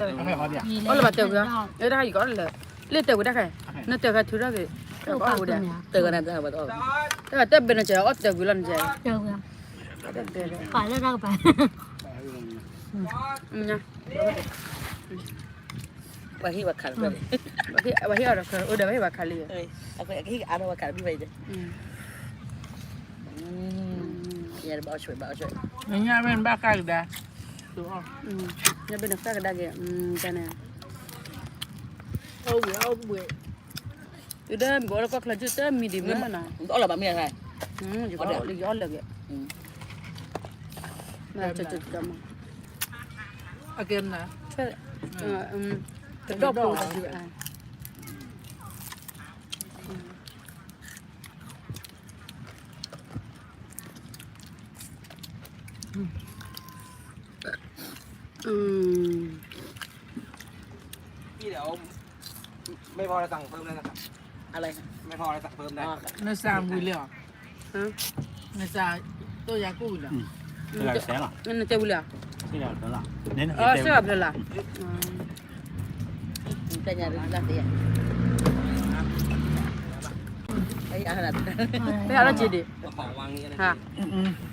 ၢ်ကွံာ်လီၤ အဲဒါကီးလၢ လၢတၢၢ်ကွံာ်တၢ်ခဲ နတၢၢ်ကွံာ်တၢ်ခဲ နတၢၢ်ကွံာ်တၢ်ခဲ တၢၢ်ကွံာ်နတၢၢ်ကွံာ် တၢၢ်ကွံာ်နတၢၢ်ကွံာ် တၢၢ်ကွံာ်နတၢၢ်ကွံာ် ပာ်လၢတၢ်ကပာ် ပှၤဟ့ၣ်ဝဲခးလၢ ပှၤဟ့ၣ်အီၤဒီး အိၣ်ဒီးပှၤဟ့ၣ်ဝဲခးလံ အကဟ့ၣ်အါထီၣ်ဝဲခးလံ ဘၣ်အံၤ ညါဘၣ်အီၣ်ဆွဲး ဘၣ်အီၣ်ဆွဲး ညါဘၣ်နဘၣ်ကၢ်ကဒါ ညါဘၣ်နကၢ်ကဒါက့ၤ တၢ်န့ၣ် အီၣ်ဝံၤအီၣ်ဝံၤ တုၤဒၣ်မ့ၢ်ဘၣ်အီၣ်လၢကီၢ်ချၢ တုၤတမံၤဒံးမ့ၢ်နီၤ အီၣ်လၢၤဘၣ်မ့ၢ်ဧါ ယအီၣ်လၢၤက့ၤ မ့ၢ် အကဲမနုၤ တဒီၣ်ဖိတစု อืม พี่เดี๋ยวไม่พอจะสั่งเพิ่มได้นะครับ อะไรนะ ไม่พอจะสั่งเพิ่มได้ อ๋อ နစၢ်ဝံၤလံဧါ ဟမ် နစၢ် တိၢ်ယၤကူၣ်လီၤ อืม နတဲဝံၤလံဧါ နတဲဝံၤလံဧါ နတဲဝံၤလံဧါ ဖဲအလီၤက့ၤဒံး ဟါ တတဲလီၤက့ၤ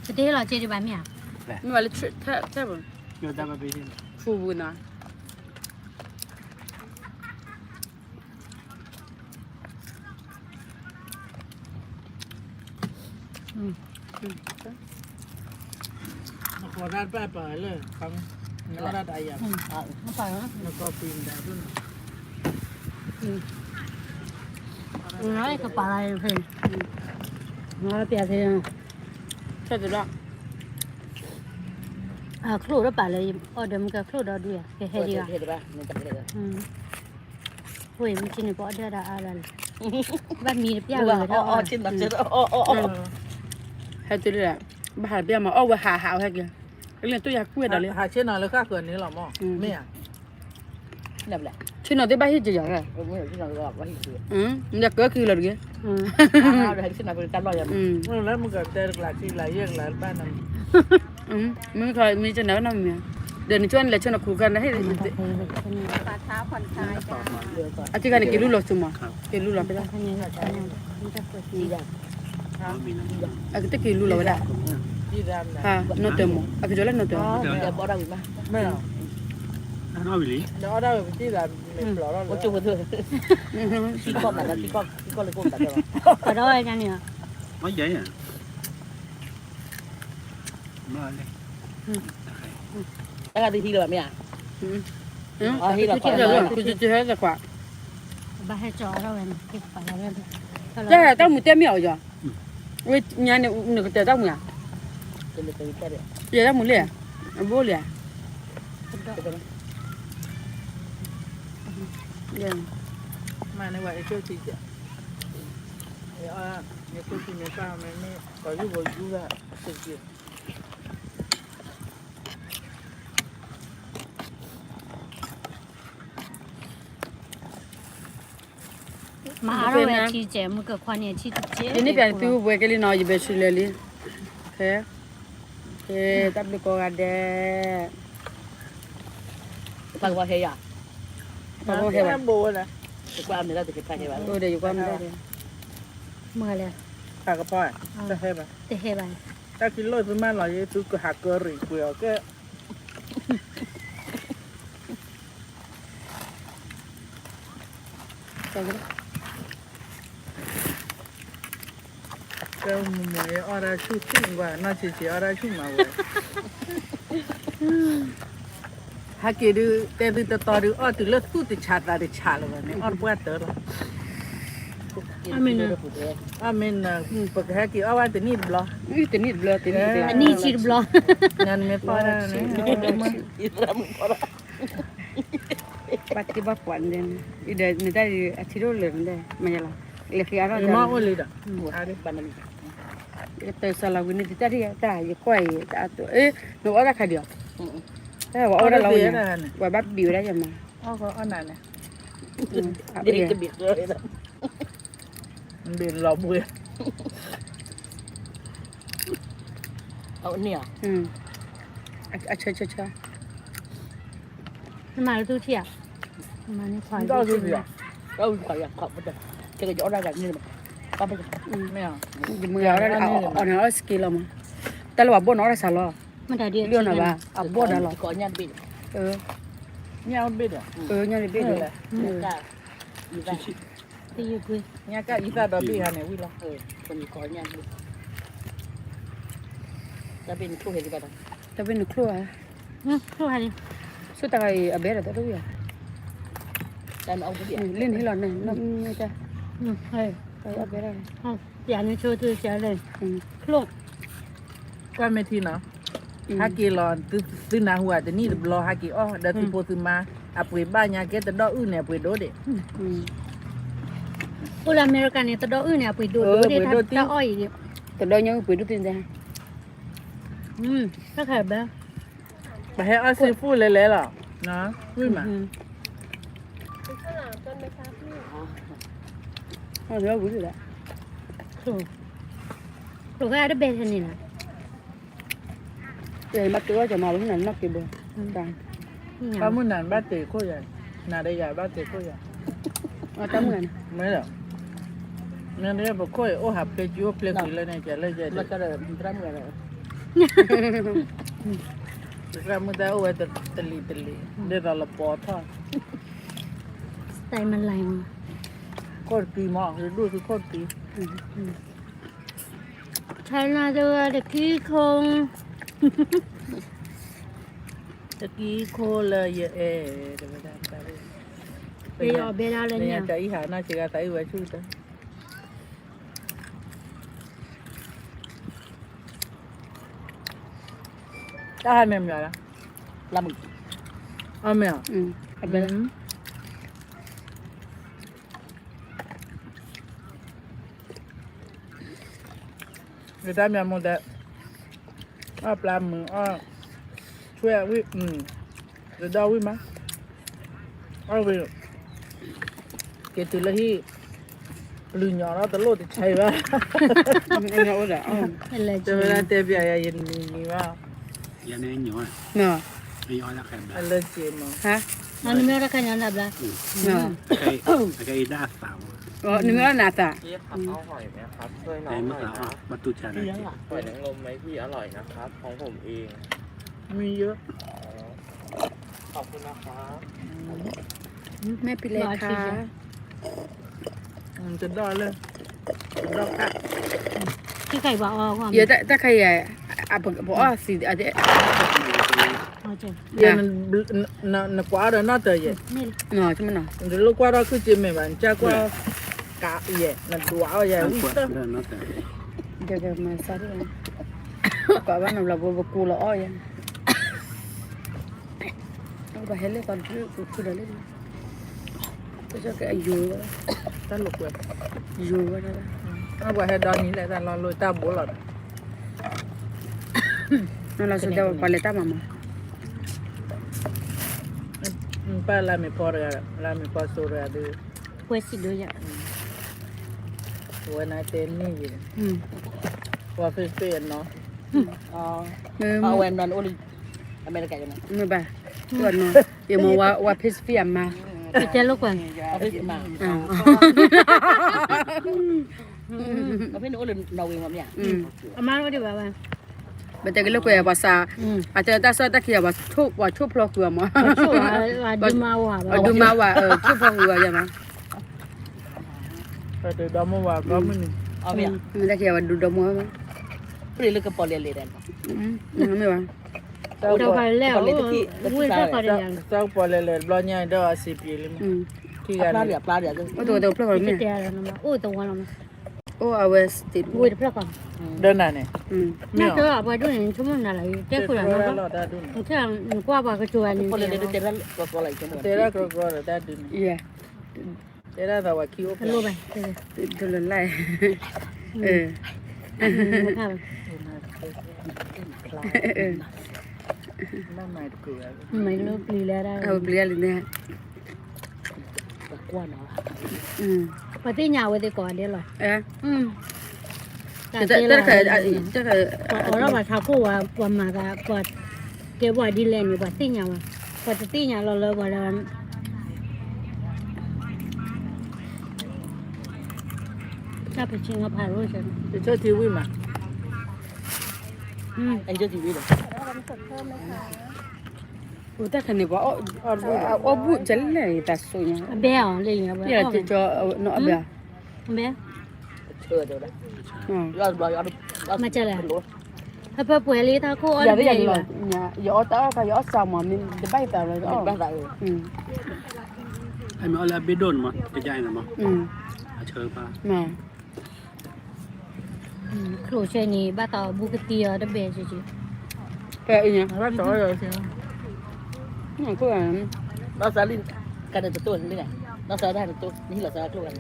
ဒံးဘၣ်မ့ၢ်ဧါ မ့ၢ်ဘၣ်လၢ ထဲပူၤနီၤ နကီၢ်ဒၣ်တပာ်ပာ်လၢ နအီၣ်ဒၣ်တၢ်ယၤ နကီၢ်ပံၤမတၤဒိၣ်နီၤ နအီၣ်ဒၣ်ပျးသ့ ခဲတဒီး ချိၣ်ဒီးပာ်လၢ အီၣ်ဒီးမုၢ်ကချိၣ်ဒီးဒုး ကဟဲဒံးဘၣ် ဝဲမ့ၢ်က့န့ၣ် ပအီၣ်ဒၣ်ဒၣ်အါဒၣ်လီၤ ဘၣ်မံတပျၢ်ဝဲ ဟဲတုၤလၢ ဘၣ်ဟးတပျၢ်မး အီၣ်ဝဲဟးဟးဝဲက့ၤ ကလၢတိၢ်ယၤကွံာ်ဒီးလံ ဟးဆ့ၣ်နီၤလၢဃၣ်ဃၢၤန့ၣ်လီၤမး မ့ၢ်ဧါ ဆ့ၣ်နီၤသ့ၣ်ဘၣ်ဟ့ၣ်က့ၤယၤ မ့ၢ်ကကၢက့ၤလီၤတဂ့ၤ လၢမုၢ်ကတဲတကလးဆံကလးယဲၢ်ကလးတဘၣ်နီၤ မ့ၢ်ခီမ့ၢ်ကနၣ်နီတမံၤ ဒီးနကၠီန့ၣ်လဲၤဆ့ၣ်နီၤခူကနၣ်ဟ့ၣ် အထံၣ်ခါန့ၣ် က့ၤလူလီၤဆူမး က့ၤလူလီၤဖဲလဲၣ် အကတက့ၤလူလီၤဝဲဒၣ် နီၢ်တၢမး အကကၠီလၢနီၢ်တၢမး ပဒီဝဲန့ၣ် တၢ်ဂၤတဟံးလၢၤဘၣ်မ့ၢ်ဧါ တၢ်မူတဲမ့ၢ်အီၤယီၤ ဝဲညါန့ၣ် နကတဲတၢ်မူဧါ ယဲတၢ်မူလံ အဘိလံဧါ မၤန့ၢ်ဝဲအကၠိထံကဲ ယအီၣ် ယခိၣ်ထံမ့ၢ်ပၢ်မ့ၢ်မ့ၢ် ပှၤယုၢ်ပှၤယူၢ်ဂၤ စက့ မၤအါထီၣ်ဝဲထံကဲ မုၢ်ကခွါန့ၣ်ထံတကဲ ယန့ၢ်ပၠးသုဝဲကဲလံနီၤ ယဘဲဆူလဲၤလံ ခဲ ခဲ တၢ်ဘျုးကိးဂၤဒဲး ပှၤကဘၣ်ဟဲယၤ ပှၤကဘၣ်ဟဲဘၣ် ယကွၢ်မ့ၢ်ဒၣ်တက့ၤဖးဟဲဘၣ် အိၣ်ဒီးယကွၢ်မ့ၢ်ဒၣ်တက့ၤ မ့ၢ်လဲၣ်, ဖးကဖီ, တဟဲဘၣ်, တဟဲဘၣ်, တၢ်ခံလိၣ်သုမၤလီၤယဲ သုကဟးကရံၣ်ကွံာ်အီၤကဲ ကဲမုၢ်မုၢ်အီၣ်တၢ်ဆူၣ်သံကွၢ် နီၢ်ဆံးဆံးအီၣ်တၢ်ဆူၣ်မးဝဲ, ဟဲက့ၤဒုး တဲသုတတီဒုး အီၣ်တုၤလၢသူၣ်တဆးသးတဆးလၢၤဘၣ်န့ၣ် အီၣ်တပှၢ်တၢၢ်လီၤ, အမ့ၢ်, အမ့ၢ်န, ပကဟဲက့ၤအီၣ်ဝဲတနံၣ်တဘျီ, တနံၣ်တဘျီ, တနံၣ်တဘျီ, နမ့ၢ်ဖီၣ်ဒၣ်န့ၣ် ဘၣ်တ့ဘၣ်ပှၤန့ၣ်, ဒီးနတၢ်အထံရိၣ်လၢာ်န့ၣ် မ့ၢ်ယလီၤ, လဲၤဃ့အါထီၣ်မ့ၢ်အိၣ်လံဒီး, တၢ်စၢလီၤဝံၤန့ၣ် တၢ်တၢ်ယကွၢ်အံၤ တအါတိ, နအီၣ်တၢ်ခါဒံးအီၤ, တၢ်ဝဲအီၣ်ဝဲဒၣ်လီၤဝဲန့ၣ်, ဝဲဘၣ်ဘံးဝဲဒၣ်ယမၤ, ဘ့ၣ်လီၤဘှံး, အန့ၣ်, အဆၢဆၢဆၢ, နမၤလၢသူထံၣ်ဧါ, မၤန့ၢ်ခွါ, တၢ်ဝံခွါယၤ, တၢ်ဝံခွါယၤ, ကကယီၤအီၣ်တၢ်ဂၤန့ၣ်, မ့ၢ်, ယမၤအီၣ်စက့လီၤမး, တၢ်လၢပှၤဘီၣ်နီၢ်အီၣ်တၢ်ဆါလီၤ, မ့ၢ်တၢ်ဒ်လီၤနၤဘၣ်, အဘီၣ်ဒီးလီၤ, ညၣ်တဘ့ၣ်, ညၣ်တဘ့ၣ်ဒီး, ညၣ်တဘ့ၣ်ဒီး, ညၣ်ကၢ်အံသၣ်ဒီဘ့ၣ်ဟါန့ၣ်ဝံၤလီၤ, တၢ်ဘ့ၣ်နချိၣ်ဧါ, ဆိတၢ်ဂၤအံၤအဘဲဒီးတၢ်တဝံၣ်ဧါ, လၢနဟ့ၣ်လီၤန့ၣ်, အဘဲဒၣ်, ပျးန့ၣ်ဆိသုစၢလၢ, ချိၣ်, ကွၢ်မ့ၢ်ထံနီၤ, ဟဲက့ၤလီၤ, သုနၢ်ဟူဧါ တနံၣ်တဘျီဟဲက့ၤအီၣ် ဒီးသုဖိသုမါ, အပှ့ၤဘၣ်ညါကဲတဒီအုၣ်န့ၣ် အပှ့ၤဒိၣ်ဒံး, အိၣ်လၢအမဲရကၤန့ၣ် တဒီအုၣ်န့ၣ် အပှ့ၤဒိၣ်ဒံး, တဒီညါအုၣ်ပှ့ၤဒိၣ်သ့ၣ်, တၢ်ခါဘၣ်, ပဟဲအီၣ် seafood လဲၤလဲၤလီၤ, ဝံၣ်မး, ဝံၣ်လီၤ, ကျိခါတဘဲန့ၣ်လီၤ, ဘၣ်တ့အီၣ်ကမၤဝဲနၤနီၢ်က့ဘၢ, တၢ်မုၢ်နၤဘၣ်တ့ခိၣ်ယၤ, နၤဒီးယၤဘၣ်တ့ခိၣ်ယၤ, တၢ်မုၢ်နၤ, မ့ၢ်ဒီး, မ့ၢ်ဒီးပခိၣ်အံၤအိၣ်ဟးဖျ့ကၠူအိၣ်ဖျ့ဃုာ်လၢန့ၣ် ကလဲၣ်ယဲ, သရၣ်မုၣ်တၢ်အိၣ်ဝဲတလံၤတလံၤ ဒ်သိးလပီထီၣ်, ခိၣ်တကံမး ယဒိၣ်သုခိၣ်တကံ, ခါနၤတဝဲတကံခိၣ်, တကံခိၣ်လၢယအဲၣ်, တဝဲဒၣ်, ပယီၤဘဲဒၣ်လၢညါ, တၢ်အံၤဟးနီၢ်စှၤဂၤသးအံၤဝဲဆူၣ်တၢ် တၢ်ဟးမ့ၢ်မ့ၢ်လီၤ, လၢမုၢ်, အမ့ၢ်, အဘဲ, ယတၢ်မ့ၢ်မိၢ်ဒဲး, အီၣ်ပျၢ်မုၢ်အီၣ်, ဆွဲဝံၣ်, ယဒီဝံၣ်မး, အီၣ်ဝံၣ်, က့ၤတုၤလၢဟံၣ်, ပျုၤညီၣ်လီၤတလိၣ်တဆဲးဘၣ်, တဲဝဲဒၣ်တဲပျးယၤ ယနံၤနံၤဘၣ်, အလၢက့ၤမး, နမ့ၢ်အီၣ်တၢ်ခါညီနၤဘျါ, နမ့ၢ်အီၣ်နၤသး, မ့ၢ်ယိ แม่ปีเล็กค่ะ တဒီၣ်လၢ တဒီၣ်ခါ ယတၢ်ခါယၤ ပအီၣ်သံ ယ နကွၢ်ဒီးနီၢ်တၢ်ယဲ နလိၣ်ကွၢ်ထီၣ်ခုစ့မ့ၢ်ဘၣ် နကကွၢ်ကးယဲ နဒွးအီၣ်ယဲ ဝံၣ်တၢ် ကမၤစၢ် ကွၢ်ဘၣ်နဘျီ ပကူလီၤအီၣ်ယဲ ပဟဲလၢသီတဖုဒီးလၢ ကဲအယိၤဝဲ တၢ်လိာ်ကွဲ ယိၤဝဲဒၣ် ပှၤဟဲဒီနံၤလဲၣ် တၢ်လီၤလိတၢ်ဘိလီၤဒီး နလီၤစၢၤပှၤလဲၤတၢ်မၤမၤ ပၢ်လၢမ့ၢ်ဖီတဂၤ လၢမ့ၢ်ဖီစိၤတဂၤဒီး ပွဲစံးဒိယၤ ဝဲနၤတဲနံၣ်ယံၤ ပှၤ Facebook အနီၤ အဝဲနီၤအိၣ်လံ အမဲရကၤယနီၤ မ့ၢ်ဘၣ် ယမ့ၢ်ဝဲ Facebook အမါ ယတဲလိာ်ကွၢ် Facebook အမါ အဖဲန့ၣ်အိၣ်လၢနီၣ်ဝ့မးမ့ၢ်ဧါ, အမါအိၣ်ဒံးဘၣ်ဝဲ, ပတဲက့ၤလၢကွဲးပှၤစး, အတဲတၢ်စၢ်တၢ်ခံးပှၤဆိၣ်ဖျီဃုအမး, ပှၤဒုးမါဝၤ, ဆိၣ်ဖျီဃုအယမး, တၢ်ခံးပှၤဒုးဒီမါဝၤ, လၢကပီၤလဲၤလဲၤဒီး, မ့ၢ်ဘၣ် စၢ်ကပီၤလဲၤလဲၤတဘျီညါဒီးအစံးပျ့ၤလံမး, အိၣ်တဝီလီၤမ့ၢ်, အိၣ်အဝဲ, ဝ့ၢ်တဖျၢၣ်ဃီ, ဒီးနၤန့ၣ်, နၢ်ကပှၤဒိၣ်န့ၣ် နဆိကမိၣ်နၤလီၤ ယတဲဃုာ်လီၤ, နကွၢ်ပှၤကတိၤဂၤန့ၣ်, တဲဒၣ်ကီကီဒီးတၢ်ဒုးန့ၣ်, တဲဒၣ်သးဝဲခံအိၣ်ဖျဲၣ်, တလၢလၢ်, ပျံၤလၢ, ပှၤသ့ၣ်ညါအဝဲသ့ၣ်ကိးဂၤဒဲးလီၤ, တၢ်တဲလီၤ, ပှၤအိးထီၣ်ပှၤထးခိၣ်ဝဲ ပှၤမၤသး ပှၤကဲပှၤဒ်လဲၣ်န့ၣ် ပှၤသ့ၣ်ညါဝဲ, ပှၤတသ့ၣ်ညါလီၤလၢပှၤလၢ တၢ်ပစံးငါဖးရိၣ်, တဆိၣ်ထံဝံၣ်မး, တၢ်ခါန့ၣ်ပှၤအီၣ်ဘူၣ်ကလဲၣ်တၢ်စိညါ, အဘဲအီၤလၢညါဝဲ, အဘဲ, မ့ၢ်လဲၣ်, ဟဲပှဲၤလံတၢ်ခိၣ်အီၣ်တဘျီလီၤ, ယအီၣ်တၢ်အီၣ်ခါ ယအီၣ်စးမး မ့ၢ်တဘၣ်ယသးလီၤ, အမ့ၢ်အီၣ်လၢအဘ့ၣ်ဒိၣ်န့ၣ်မး ကယါအံၤန့ၣ်မး, အဆၢကပၤ ချိၣ်ဆဲန့ၣ် ဘၣ်သးအီၣ်ဘူၣ်ကသံအီၤတဘဲကက့, ဖဲအံၤညါ, ဘၣ်သးအီၣ်, ဘၣ်သးလံ, ကတတိၢ်န့ၣ်, ဘၣ်သးတတိၢ်, နဟံၣ်လီၤသးကျိၣ်,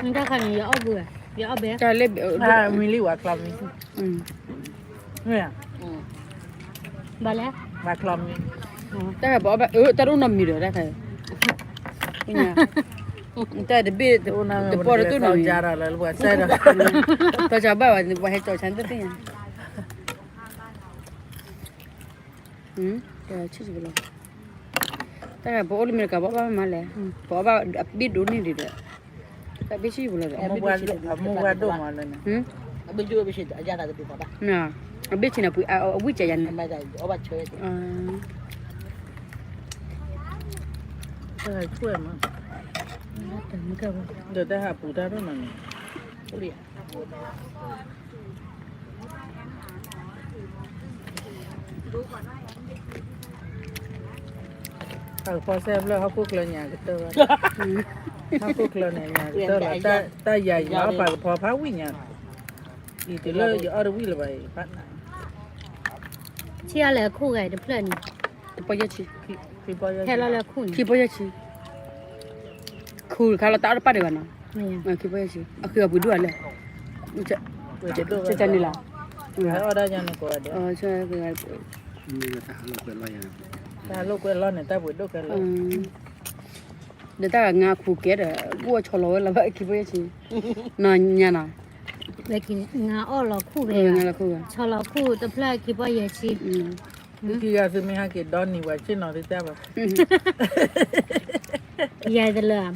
တၢ်ခါန့ၣ် ယအီၣ်ဘူၣ်, ယအီၣ်ဘဲ, မံၤလံဝဲကျီမံၤ ဘၣ်လဲၣ်, ဘၣ်လဲၣ်, တၢ်ဘၣ်အီၣ်ဘၣ် အၢ တၢ်တအိၣ်နီတမံၤဒီး တၢ်ခါ, တၢ်တဘ့ၣ်, တပီၢ်တတိၢ်နီတမံၤ, ပှၤစးဘၣ်ဝဲ ပှၤဟဲကၠီဆါတသ့ၣ်ညါ, ဆံၣ်ပလီၤ, တၢ်ပအိၣ်လၢအမဲရကၤ ပအီၣ်ဘၣ်မးလဲၣ်, ပအီၣ်ဘၣ်အဘ့ၣ်ဒိၣ်န့ၢ်ဒံးဒီး, တၢ်ဘ့ၣ်ဆံၣ်ပလီၤဒီး, အမူဝဲဒိၣ်မးလၢန့ၣ်, အဘ့ၣ်ဆံၣ်န့ၣ် ပှၤအဝံၣ်ကယၤန့ၣ်, တၢ်ဟဲကွဲးမး, ဒီးတၢ်ဟးပူၤတၢ်ဒိၣ်မးန့ၣ် ပာ်ကဖီစဲဖျၢၣ် ဟီၣ်ခိၣ်ချၢညါကတၢၢ်ဘၣ်, ဟီၣ်ခိၣ်ချၢန့ၣ်ညါကတၢၢ်လီၤ, တၢ်ယၤယၤအီၣ်ပာ်ကဖီဖးဝံၣ်ညါ, အံၤတုၤလၢယအီၣ်တဝံၣ်လၢၤဘၣ်အံၤ, ဆံးအါလဲၣ်အခိၣ်ဂၤတဖျၢၣ်န့ၣ်, ခံပီၢ်ယဲၢ်ဆံ, ခံပီၢ်ယဲၢ်ဆံ, ခူၣ်တခါလီၤ တၢ်အီၣ်တပၣ်ဒံးဘၣ်နီၤ, ခံပီၢ်ယဲၢ်ဆံ, အဃုအပှ့ၤဒိၣ်အါလဲၣ်, ကန့ၣ်လီၤ, အီၣ်ဒၣ်ယၤန့ၣ်ကိးဂၤဒဲး, တၢ်လိာ်ကွဲလီၤန့ၣ် တၢ်ပှ့ၤဒိၣ်ခဲလၢာ်, ဒီးတၢ်ဂၤငါခူၣ်ကဲဒီး ဘိၣ်အဆီလီၤဝဲလီၤဘၣ် ခံပီၢ်ယဲၢ်ဆံ, နီၢ်ညါနီၤ, ငါအီၣ်လီၤခူၣ်ဝဲ, ဆီလီၤခူၣ်တဖျၢၣ်ခံပီၢ်ယဲၢ်ဆံ, ခံဂၤသုမ့ၢ်ဟဲက့ၤဒီနံၤဝဲဆ့ၣ်နီၤသုတၢ်ဘၣ်, ယၤတလၢ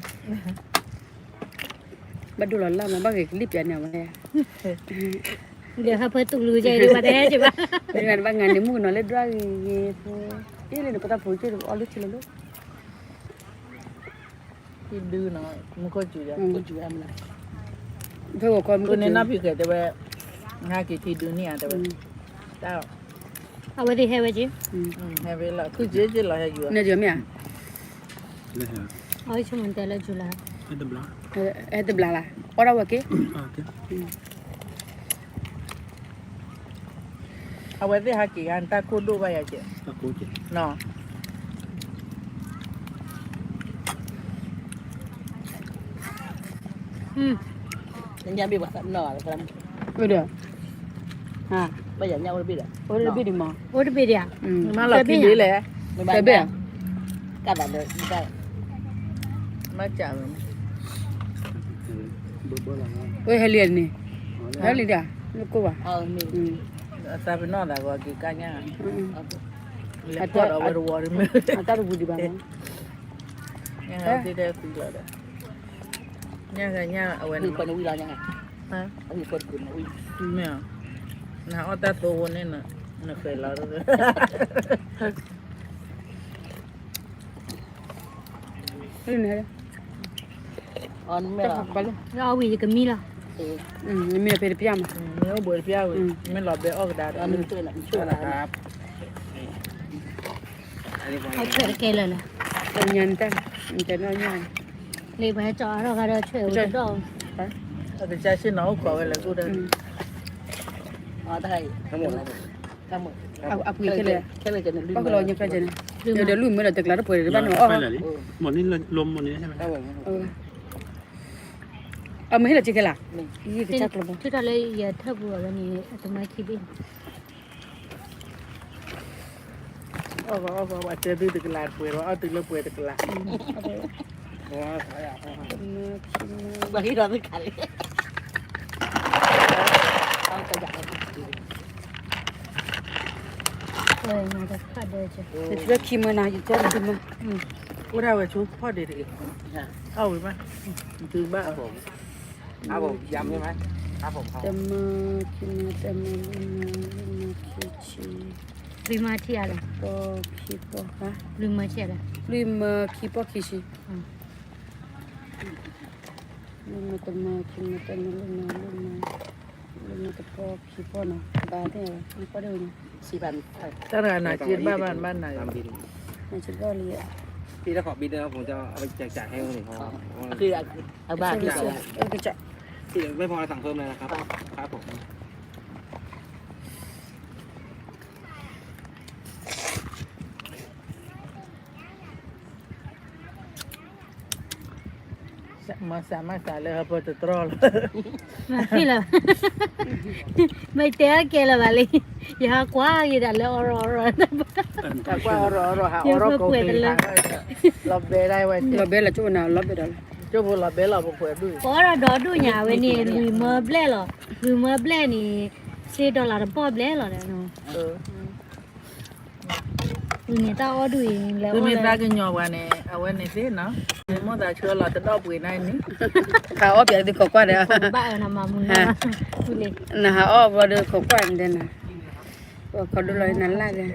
ဘၣ်ဒိလီၤလၢ်မး ဘၣ်ဂ့ၤကလံၣ်ပျးန့ၣ်ဝဲ, ဒီးဟးဖၢတူၢ်လူၤယဲဒ်ဝဲတဟဲက့ၤဘၣ်, ဘၣ်ငါန့ၣ်မုၣ်ကနီၤလၢဒွးဂ့ၤဂ့ၤဖိ, အ့ၣ်လၢနကတၢၢ်ဖိကၠိအီၣ်လၢထံလၢလိၤ, ထံဒုနီၤ မူခိၣ်စူၤယၤ, ဖဲဂီၤခီမုၣ်ခိၣ်စူၤန့ၣ် နီၢ်ဖံးဃဲၤတဲဝဲ, ဟဲက့ၤထံဒုန့ၣ်ဧါတဲဝဲ, တၢ် အဝဲသ့ၣ်ဟဲဝဲက့ၤ, ဟဲဝဲလီၤ ခုက့ၤက့ၤလီၤဟဲယူၤ, အဝဲဆိကမိၣ်တဲလၢယူၤလီၤ, ဟဲတဘျါလၢ်, အီၣ်ဒၣ်ဝဲက့ၤ, အဝဲသ့ၣ်ဟဲက့ၤဂၤ တၢ်ခိၣ်ဒိၣ်ဘၣ်ယၤက့ၤ, နီၤ အိၣ်ဒီး, အိၣ်တဘ့ၣ်ဒံးမး, အိၣ်တဘ့ၣ်ဒံးဧါ, တဘ့ၣ်ဧါ, မ့ၢ်ကၢ်, ဝဲဟဲလံန့ၣ်, ဟဲလံဒၣ်, နကိၢ်ဘၣ်, အသးပ့ၤနီၣ်သးဂီၤက့ၤကါညါ, အတၢ်တဝံၤဒံးဘၣ်မး, ညါဂၤညါအဝဲန့ၣ်, ပှၤနဝံၤလီၤညါဂၤ, မ့ၢ်, နအီၣ်တၢ်သိဖိန့ၣ်, နဃဲၤလီၤ, အီၣ်ဝံၤယကမံလီၤ, မ့ၢ်အိၣ်ဘှံးတပျၢ်မး, မ့ၢ်လီၤဘဲအီၣ်ကဒါဒီး, အီၣ်ထွဲတကဲလၢာ်လီၤ, ညါ, လၢပှၤဟဲကၠီအါထီၣ်ခါဒီးဆွဲးဝဲတဒီၣ်, အကစၢ်ဆ့ၣ်နီၤအိၣ်ခိးဝဲလၢကိၣ်ဒီး, အပှ့ၤခဲလၢာ်, ဘၣ်ကလီၤညါကျါကဲန့ၣ်, ဒီးလူၢ်မ့ၢ်ဒီးတကျးတပှဲၤဒီးဘၣ်န့ၣ်အီၣ်, အမ့ၢ်ဟ့ၣ်လီၤက့ခဲလၢာ်, ယကစၢ်ကျိၤဘၣ်, ထုးထီၣ်လၢယထၢၣ်ပူၤအီၤလၢန့ၣ် အတမၤခံဘ့ၣ်န့ၣ် အီၣ်ဂီၤအီၣ်ဂီၤ ပှၤတဲသုတကလးတပှဲၤဒီး အီၣ်သုလၢပှဲၤတကလး, ပှၤဟ့ၣ်ဒီးသုခါလံ, ယထံၣ်ခံမၢနၤ ယကၢခံမၢ, အိၣ်ဒၣ်ဝဲဆိဖီၣ်ဒ့တဂ့ၤ, အီၣ်ဝံၤဘၣ်, သုဘၣ်, တမၢခံမၢ တမၢလွံၢ်မၢ လွံၢ်မၢခံဆံ, လွံၢ်မၢထံၣ်ဧါလဲၣ်, ပီၢ်ခံပီၢ်, လွံၢ်မၢထံၣ်ဧါလဲၣ်, လွံၢ်မၢခံပီၢ်ခံဆံ, လွံၢ်မၢတမၢခံမၢ တမၢလွံၢ်မၢ လွံၢ်မၢ, လွံၢ်မၢတပီၢ်ခံပီၢ်နီၤ, ဘၣ်သ့ၣ်, နကွၢ်ဒ်ဝဲန့ၣ်, တၢ်တဂၤနၤက့ဘၣ်ဘၣ်နဘၣ်နၤ, နက့ဘၣ်လံ, အဘၣ်, မၤစၢ်မၤစၢ်လၢဟၢဖၢတတြီလီၤ, မၤသ့လီၤ, မ့ၢ်တဲအကဲလၢၤဘၣ်လံ, ယဟးကွၢ်က့ၤဒၣ်လၢအီရီၣ်အီရီၣ်, ဟးကွၢ်အီရီၣ်အီရီၣ် ဟးအီရီၣ်ကိးက့ၤ, လီၤဘဲဒၣ်ဝဲ, လီၤဘဲလီၤကၠိနၤ လီၤဘဲဒီးလီၤ, ကၠိဖိလီၤဘဲလီၤပပှဲၤဒူၣ်, ပအီၣ်ဒီးဒီဒူၣ်ညါဝဲန့ၣ် လွံၢ်မၢဘျဲၣ်လီၤ, လွံၢ်မၢဘျဲၣ်န့ၣ်, စ့ဒီလၣ်တပီၢ်ဘျဲၣ်လီၤဒီး န့ၣ်တၢ်အီၣ်ဒူၣ်အံၤ, သုမ့ၢ်သးကညီၤပှၤန့ၣ် အဝဲန့ၣ်သ့နီၤ, မိၢ်သးဆှၢလီၤတဒီၣ်ပှ့ၤနၤန့ၣ်, ဟးအီၣ်ပၠးသုခိးကွၢ်ဒီး, နဟးအီၣ်ဘျီဒီးခိးကွၢ်န့ၣ်ဒီးနၤ, ခိးဒိလီၤနၤလၢ်ဒီး,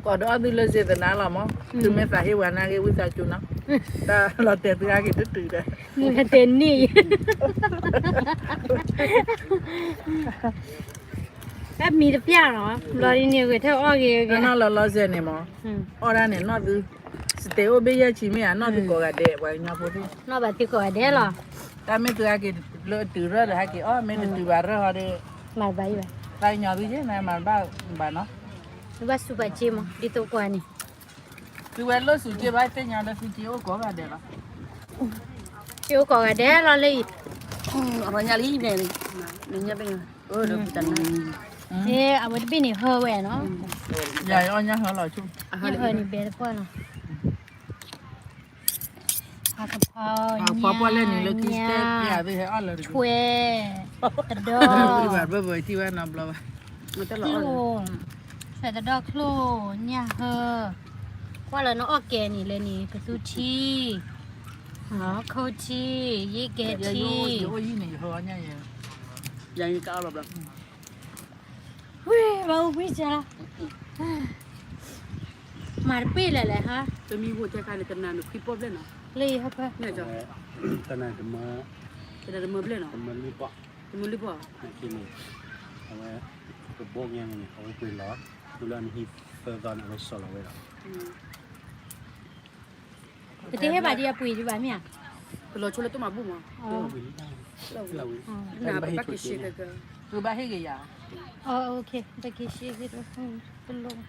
ကိးဒီးအီၣ်သုလၢစ့သနါလီၤမး, သုမ့ၢ်သးဟ့ဝဲနၤဂ့ၤဝံသးစူၤနီၤ, တၢ်လီၤတဲာ်သုဟဲက့ၤတတုၤဒီး, မ့ၢ်တဲန့ၣ် အမံၤတပျၢ်နီၤ, ဘျီဒ်န့ၣ်ဂဲၤထၢၣ်အီၣ်ဂ့ၤဂ့ၤ, နီၢ်လီၤလီၤဆဲးန့ၣ်မး, အီၣ်ဒၣ်န့ၣ်နီၢ်သု, စတဲအိၣ်ဘ့ၣ်ယဲၢ်ဆံမ့ၢ်ဧါ, နီၢ်သုကိးဂၤဒဲး ပှၤကညီဖိသ့ၣ်, နီၢ်ဘၣ်သုကိးဂၤဒဲးလီၤ, တၢ်မ့ၢ်သုဟဲက့ၤလၢအတုၤရၢၢ်ဒီးဟဲက့ၤအီၣ်, မ့ၢ်တတုၤဘၣ်ရၢၢ်ဟီဒီး, မၤတဘၣ်ယံၤဘၣ်, သးကညီၤသုက့ၤ မၤတဘၣ်ဘၣ်နီၤ, သုဘၣ်စူးပာ်စ့မး ဒ်သိးကွၢ်န့ၣ် သုဝဲလိၣ်စူးစ့ဘၣ် သ့ၣ်ညါလၢသုစ့အိၣ်ကိးဂၤဒဲးလီၤ, စ့အိၣ်ကိးဂၤဒဲးလီၤလၢအံၤ, အညါလံန့ၣ်, နညါဘ့ၣ်, အဝဲတဘ့ၣ်န့ၣ်ဟၢဝဲနီၤ, ယၤအီၣ်ညါဟၢလီၤဆူ, ညါဟၢန့ၣ်ဘဲတပှၢ်နီၤ, ဖးကဖီ, ဖးကဖီပှၢ်လဲၣ်န့ၣ်လၢခံ, ထွဲ, တဒီ, ဘၣ်ဘၣ်ထံၣ်ဝဲနီတဘျီဘၣ်, ချိၣ်, ထွဲတဒီချိၣ်, ညၣ်ဟၢ, ကွၢ်လၢနအီၣ်ကဲန့ၣ်လဲၣ်န့ၣ် ကသူထံ, ခိၣ်ထံ, ယ့ၣ်ကဲထံ, ယအိၣ်ယံၤန့ၣ် ယဟၢအီၣ်ညၣ်ယဲ, ယၤယကအီၣ်ဘျီဘျီ ဝ့ၢ် ဘၣ်အိၣ်ကွံာ်စၢ်လီၤ, မၤတပ့ၢ်လဲၣ်လဲၣ်ဟါ, တမံၤဝိၣ်တဲခါန့ၣ် တနၤန့ၣ်ခွံပီၣ်ဘျဲၣ်နီၤ, လၢယဟၢဖၢ, တနၤတမၢ, တနၤတမၢဘျဲၣ်နီၤ, တမၢလွံၢ်ပီၣ်, တမၢလွံၢ်ပီၣ်, အဝဲ, ကဘီညါန့ၣ် အဝဲပှ့ၤလီၤ, ဒ်လၢအနဟံၣ်သၢသီန့ၣ် အဝဲစီၤလီၤဝဲလီၤ ပတဟ့ၣ်ဘၣ်ဒ်အပှ့ၤဒံးဘၣ်မ့ၢ်ဧါ, ပလီၤဆိလၢတၢ်မၤဘူၣ်မး, နဘၣ်ဟ့ၣ်က့ၤယၤ, ပက့ၤရှဲ, ပလိၣ်,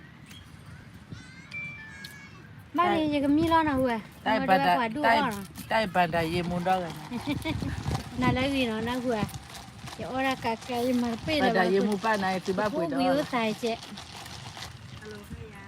ဘၣ်လံ ယကမံလီၤနဟူဧါ, တၢ်အံၤပာ်တၢ်ယ့မူဒီဂၤ, နၤလၢဂ့ၤနီၤ နဟူဧါ, ယအီၣ်ဒၣ်ကးကး ယမၤတပ့ၢ်လၢၤဘၣ်, ယမူပၢ်နၤ သုဘၣ်ပှ့ၤဒီး, အိၣ်သးကဲး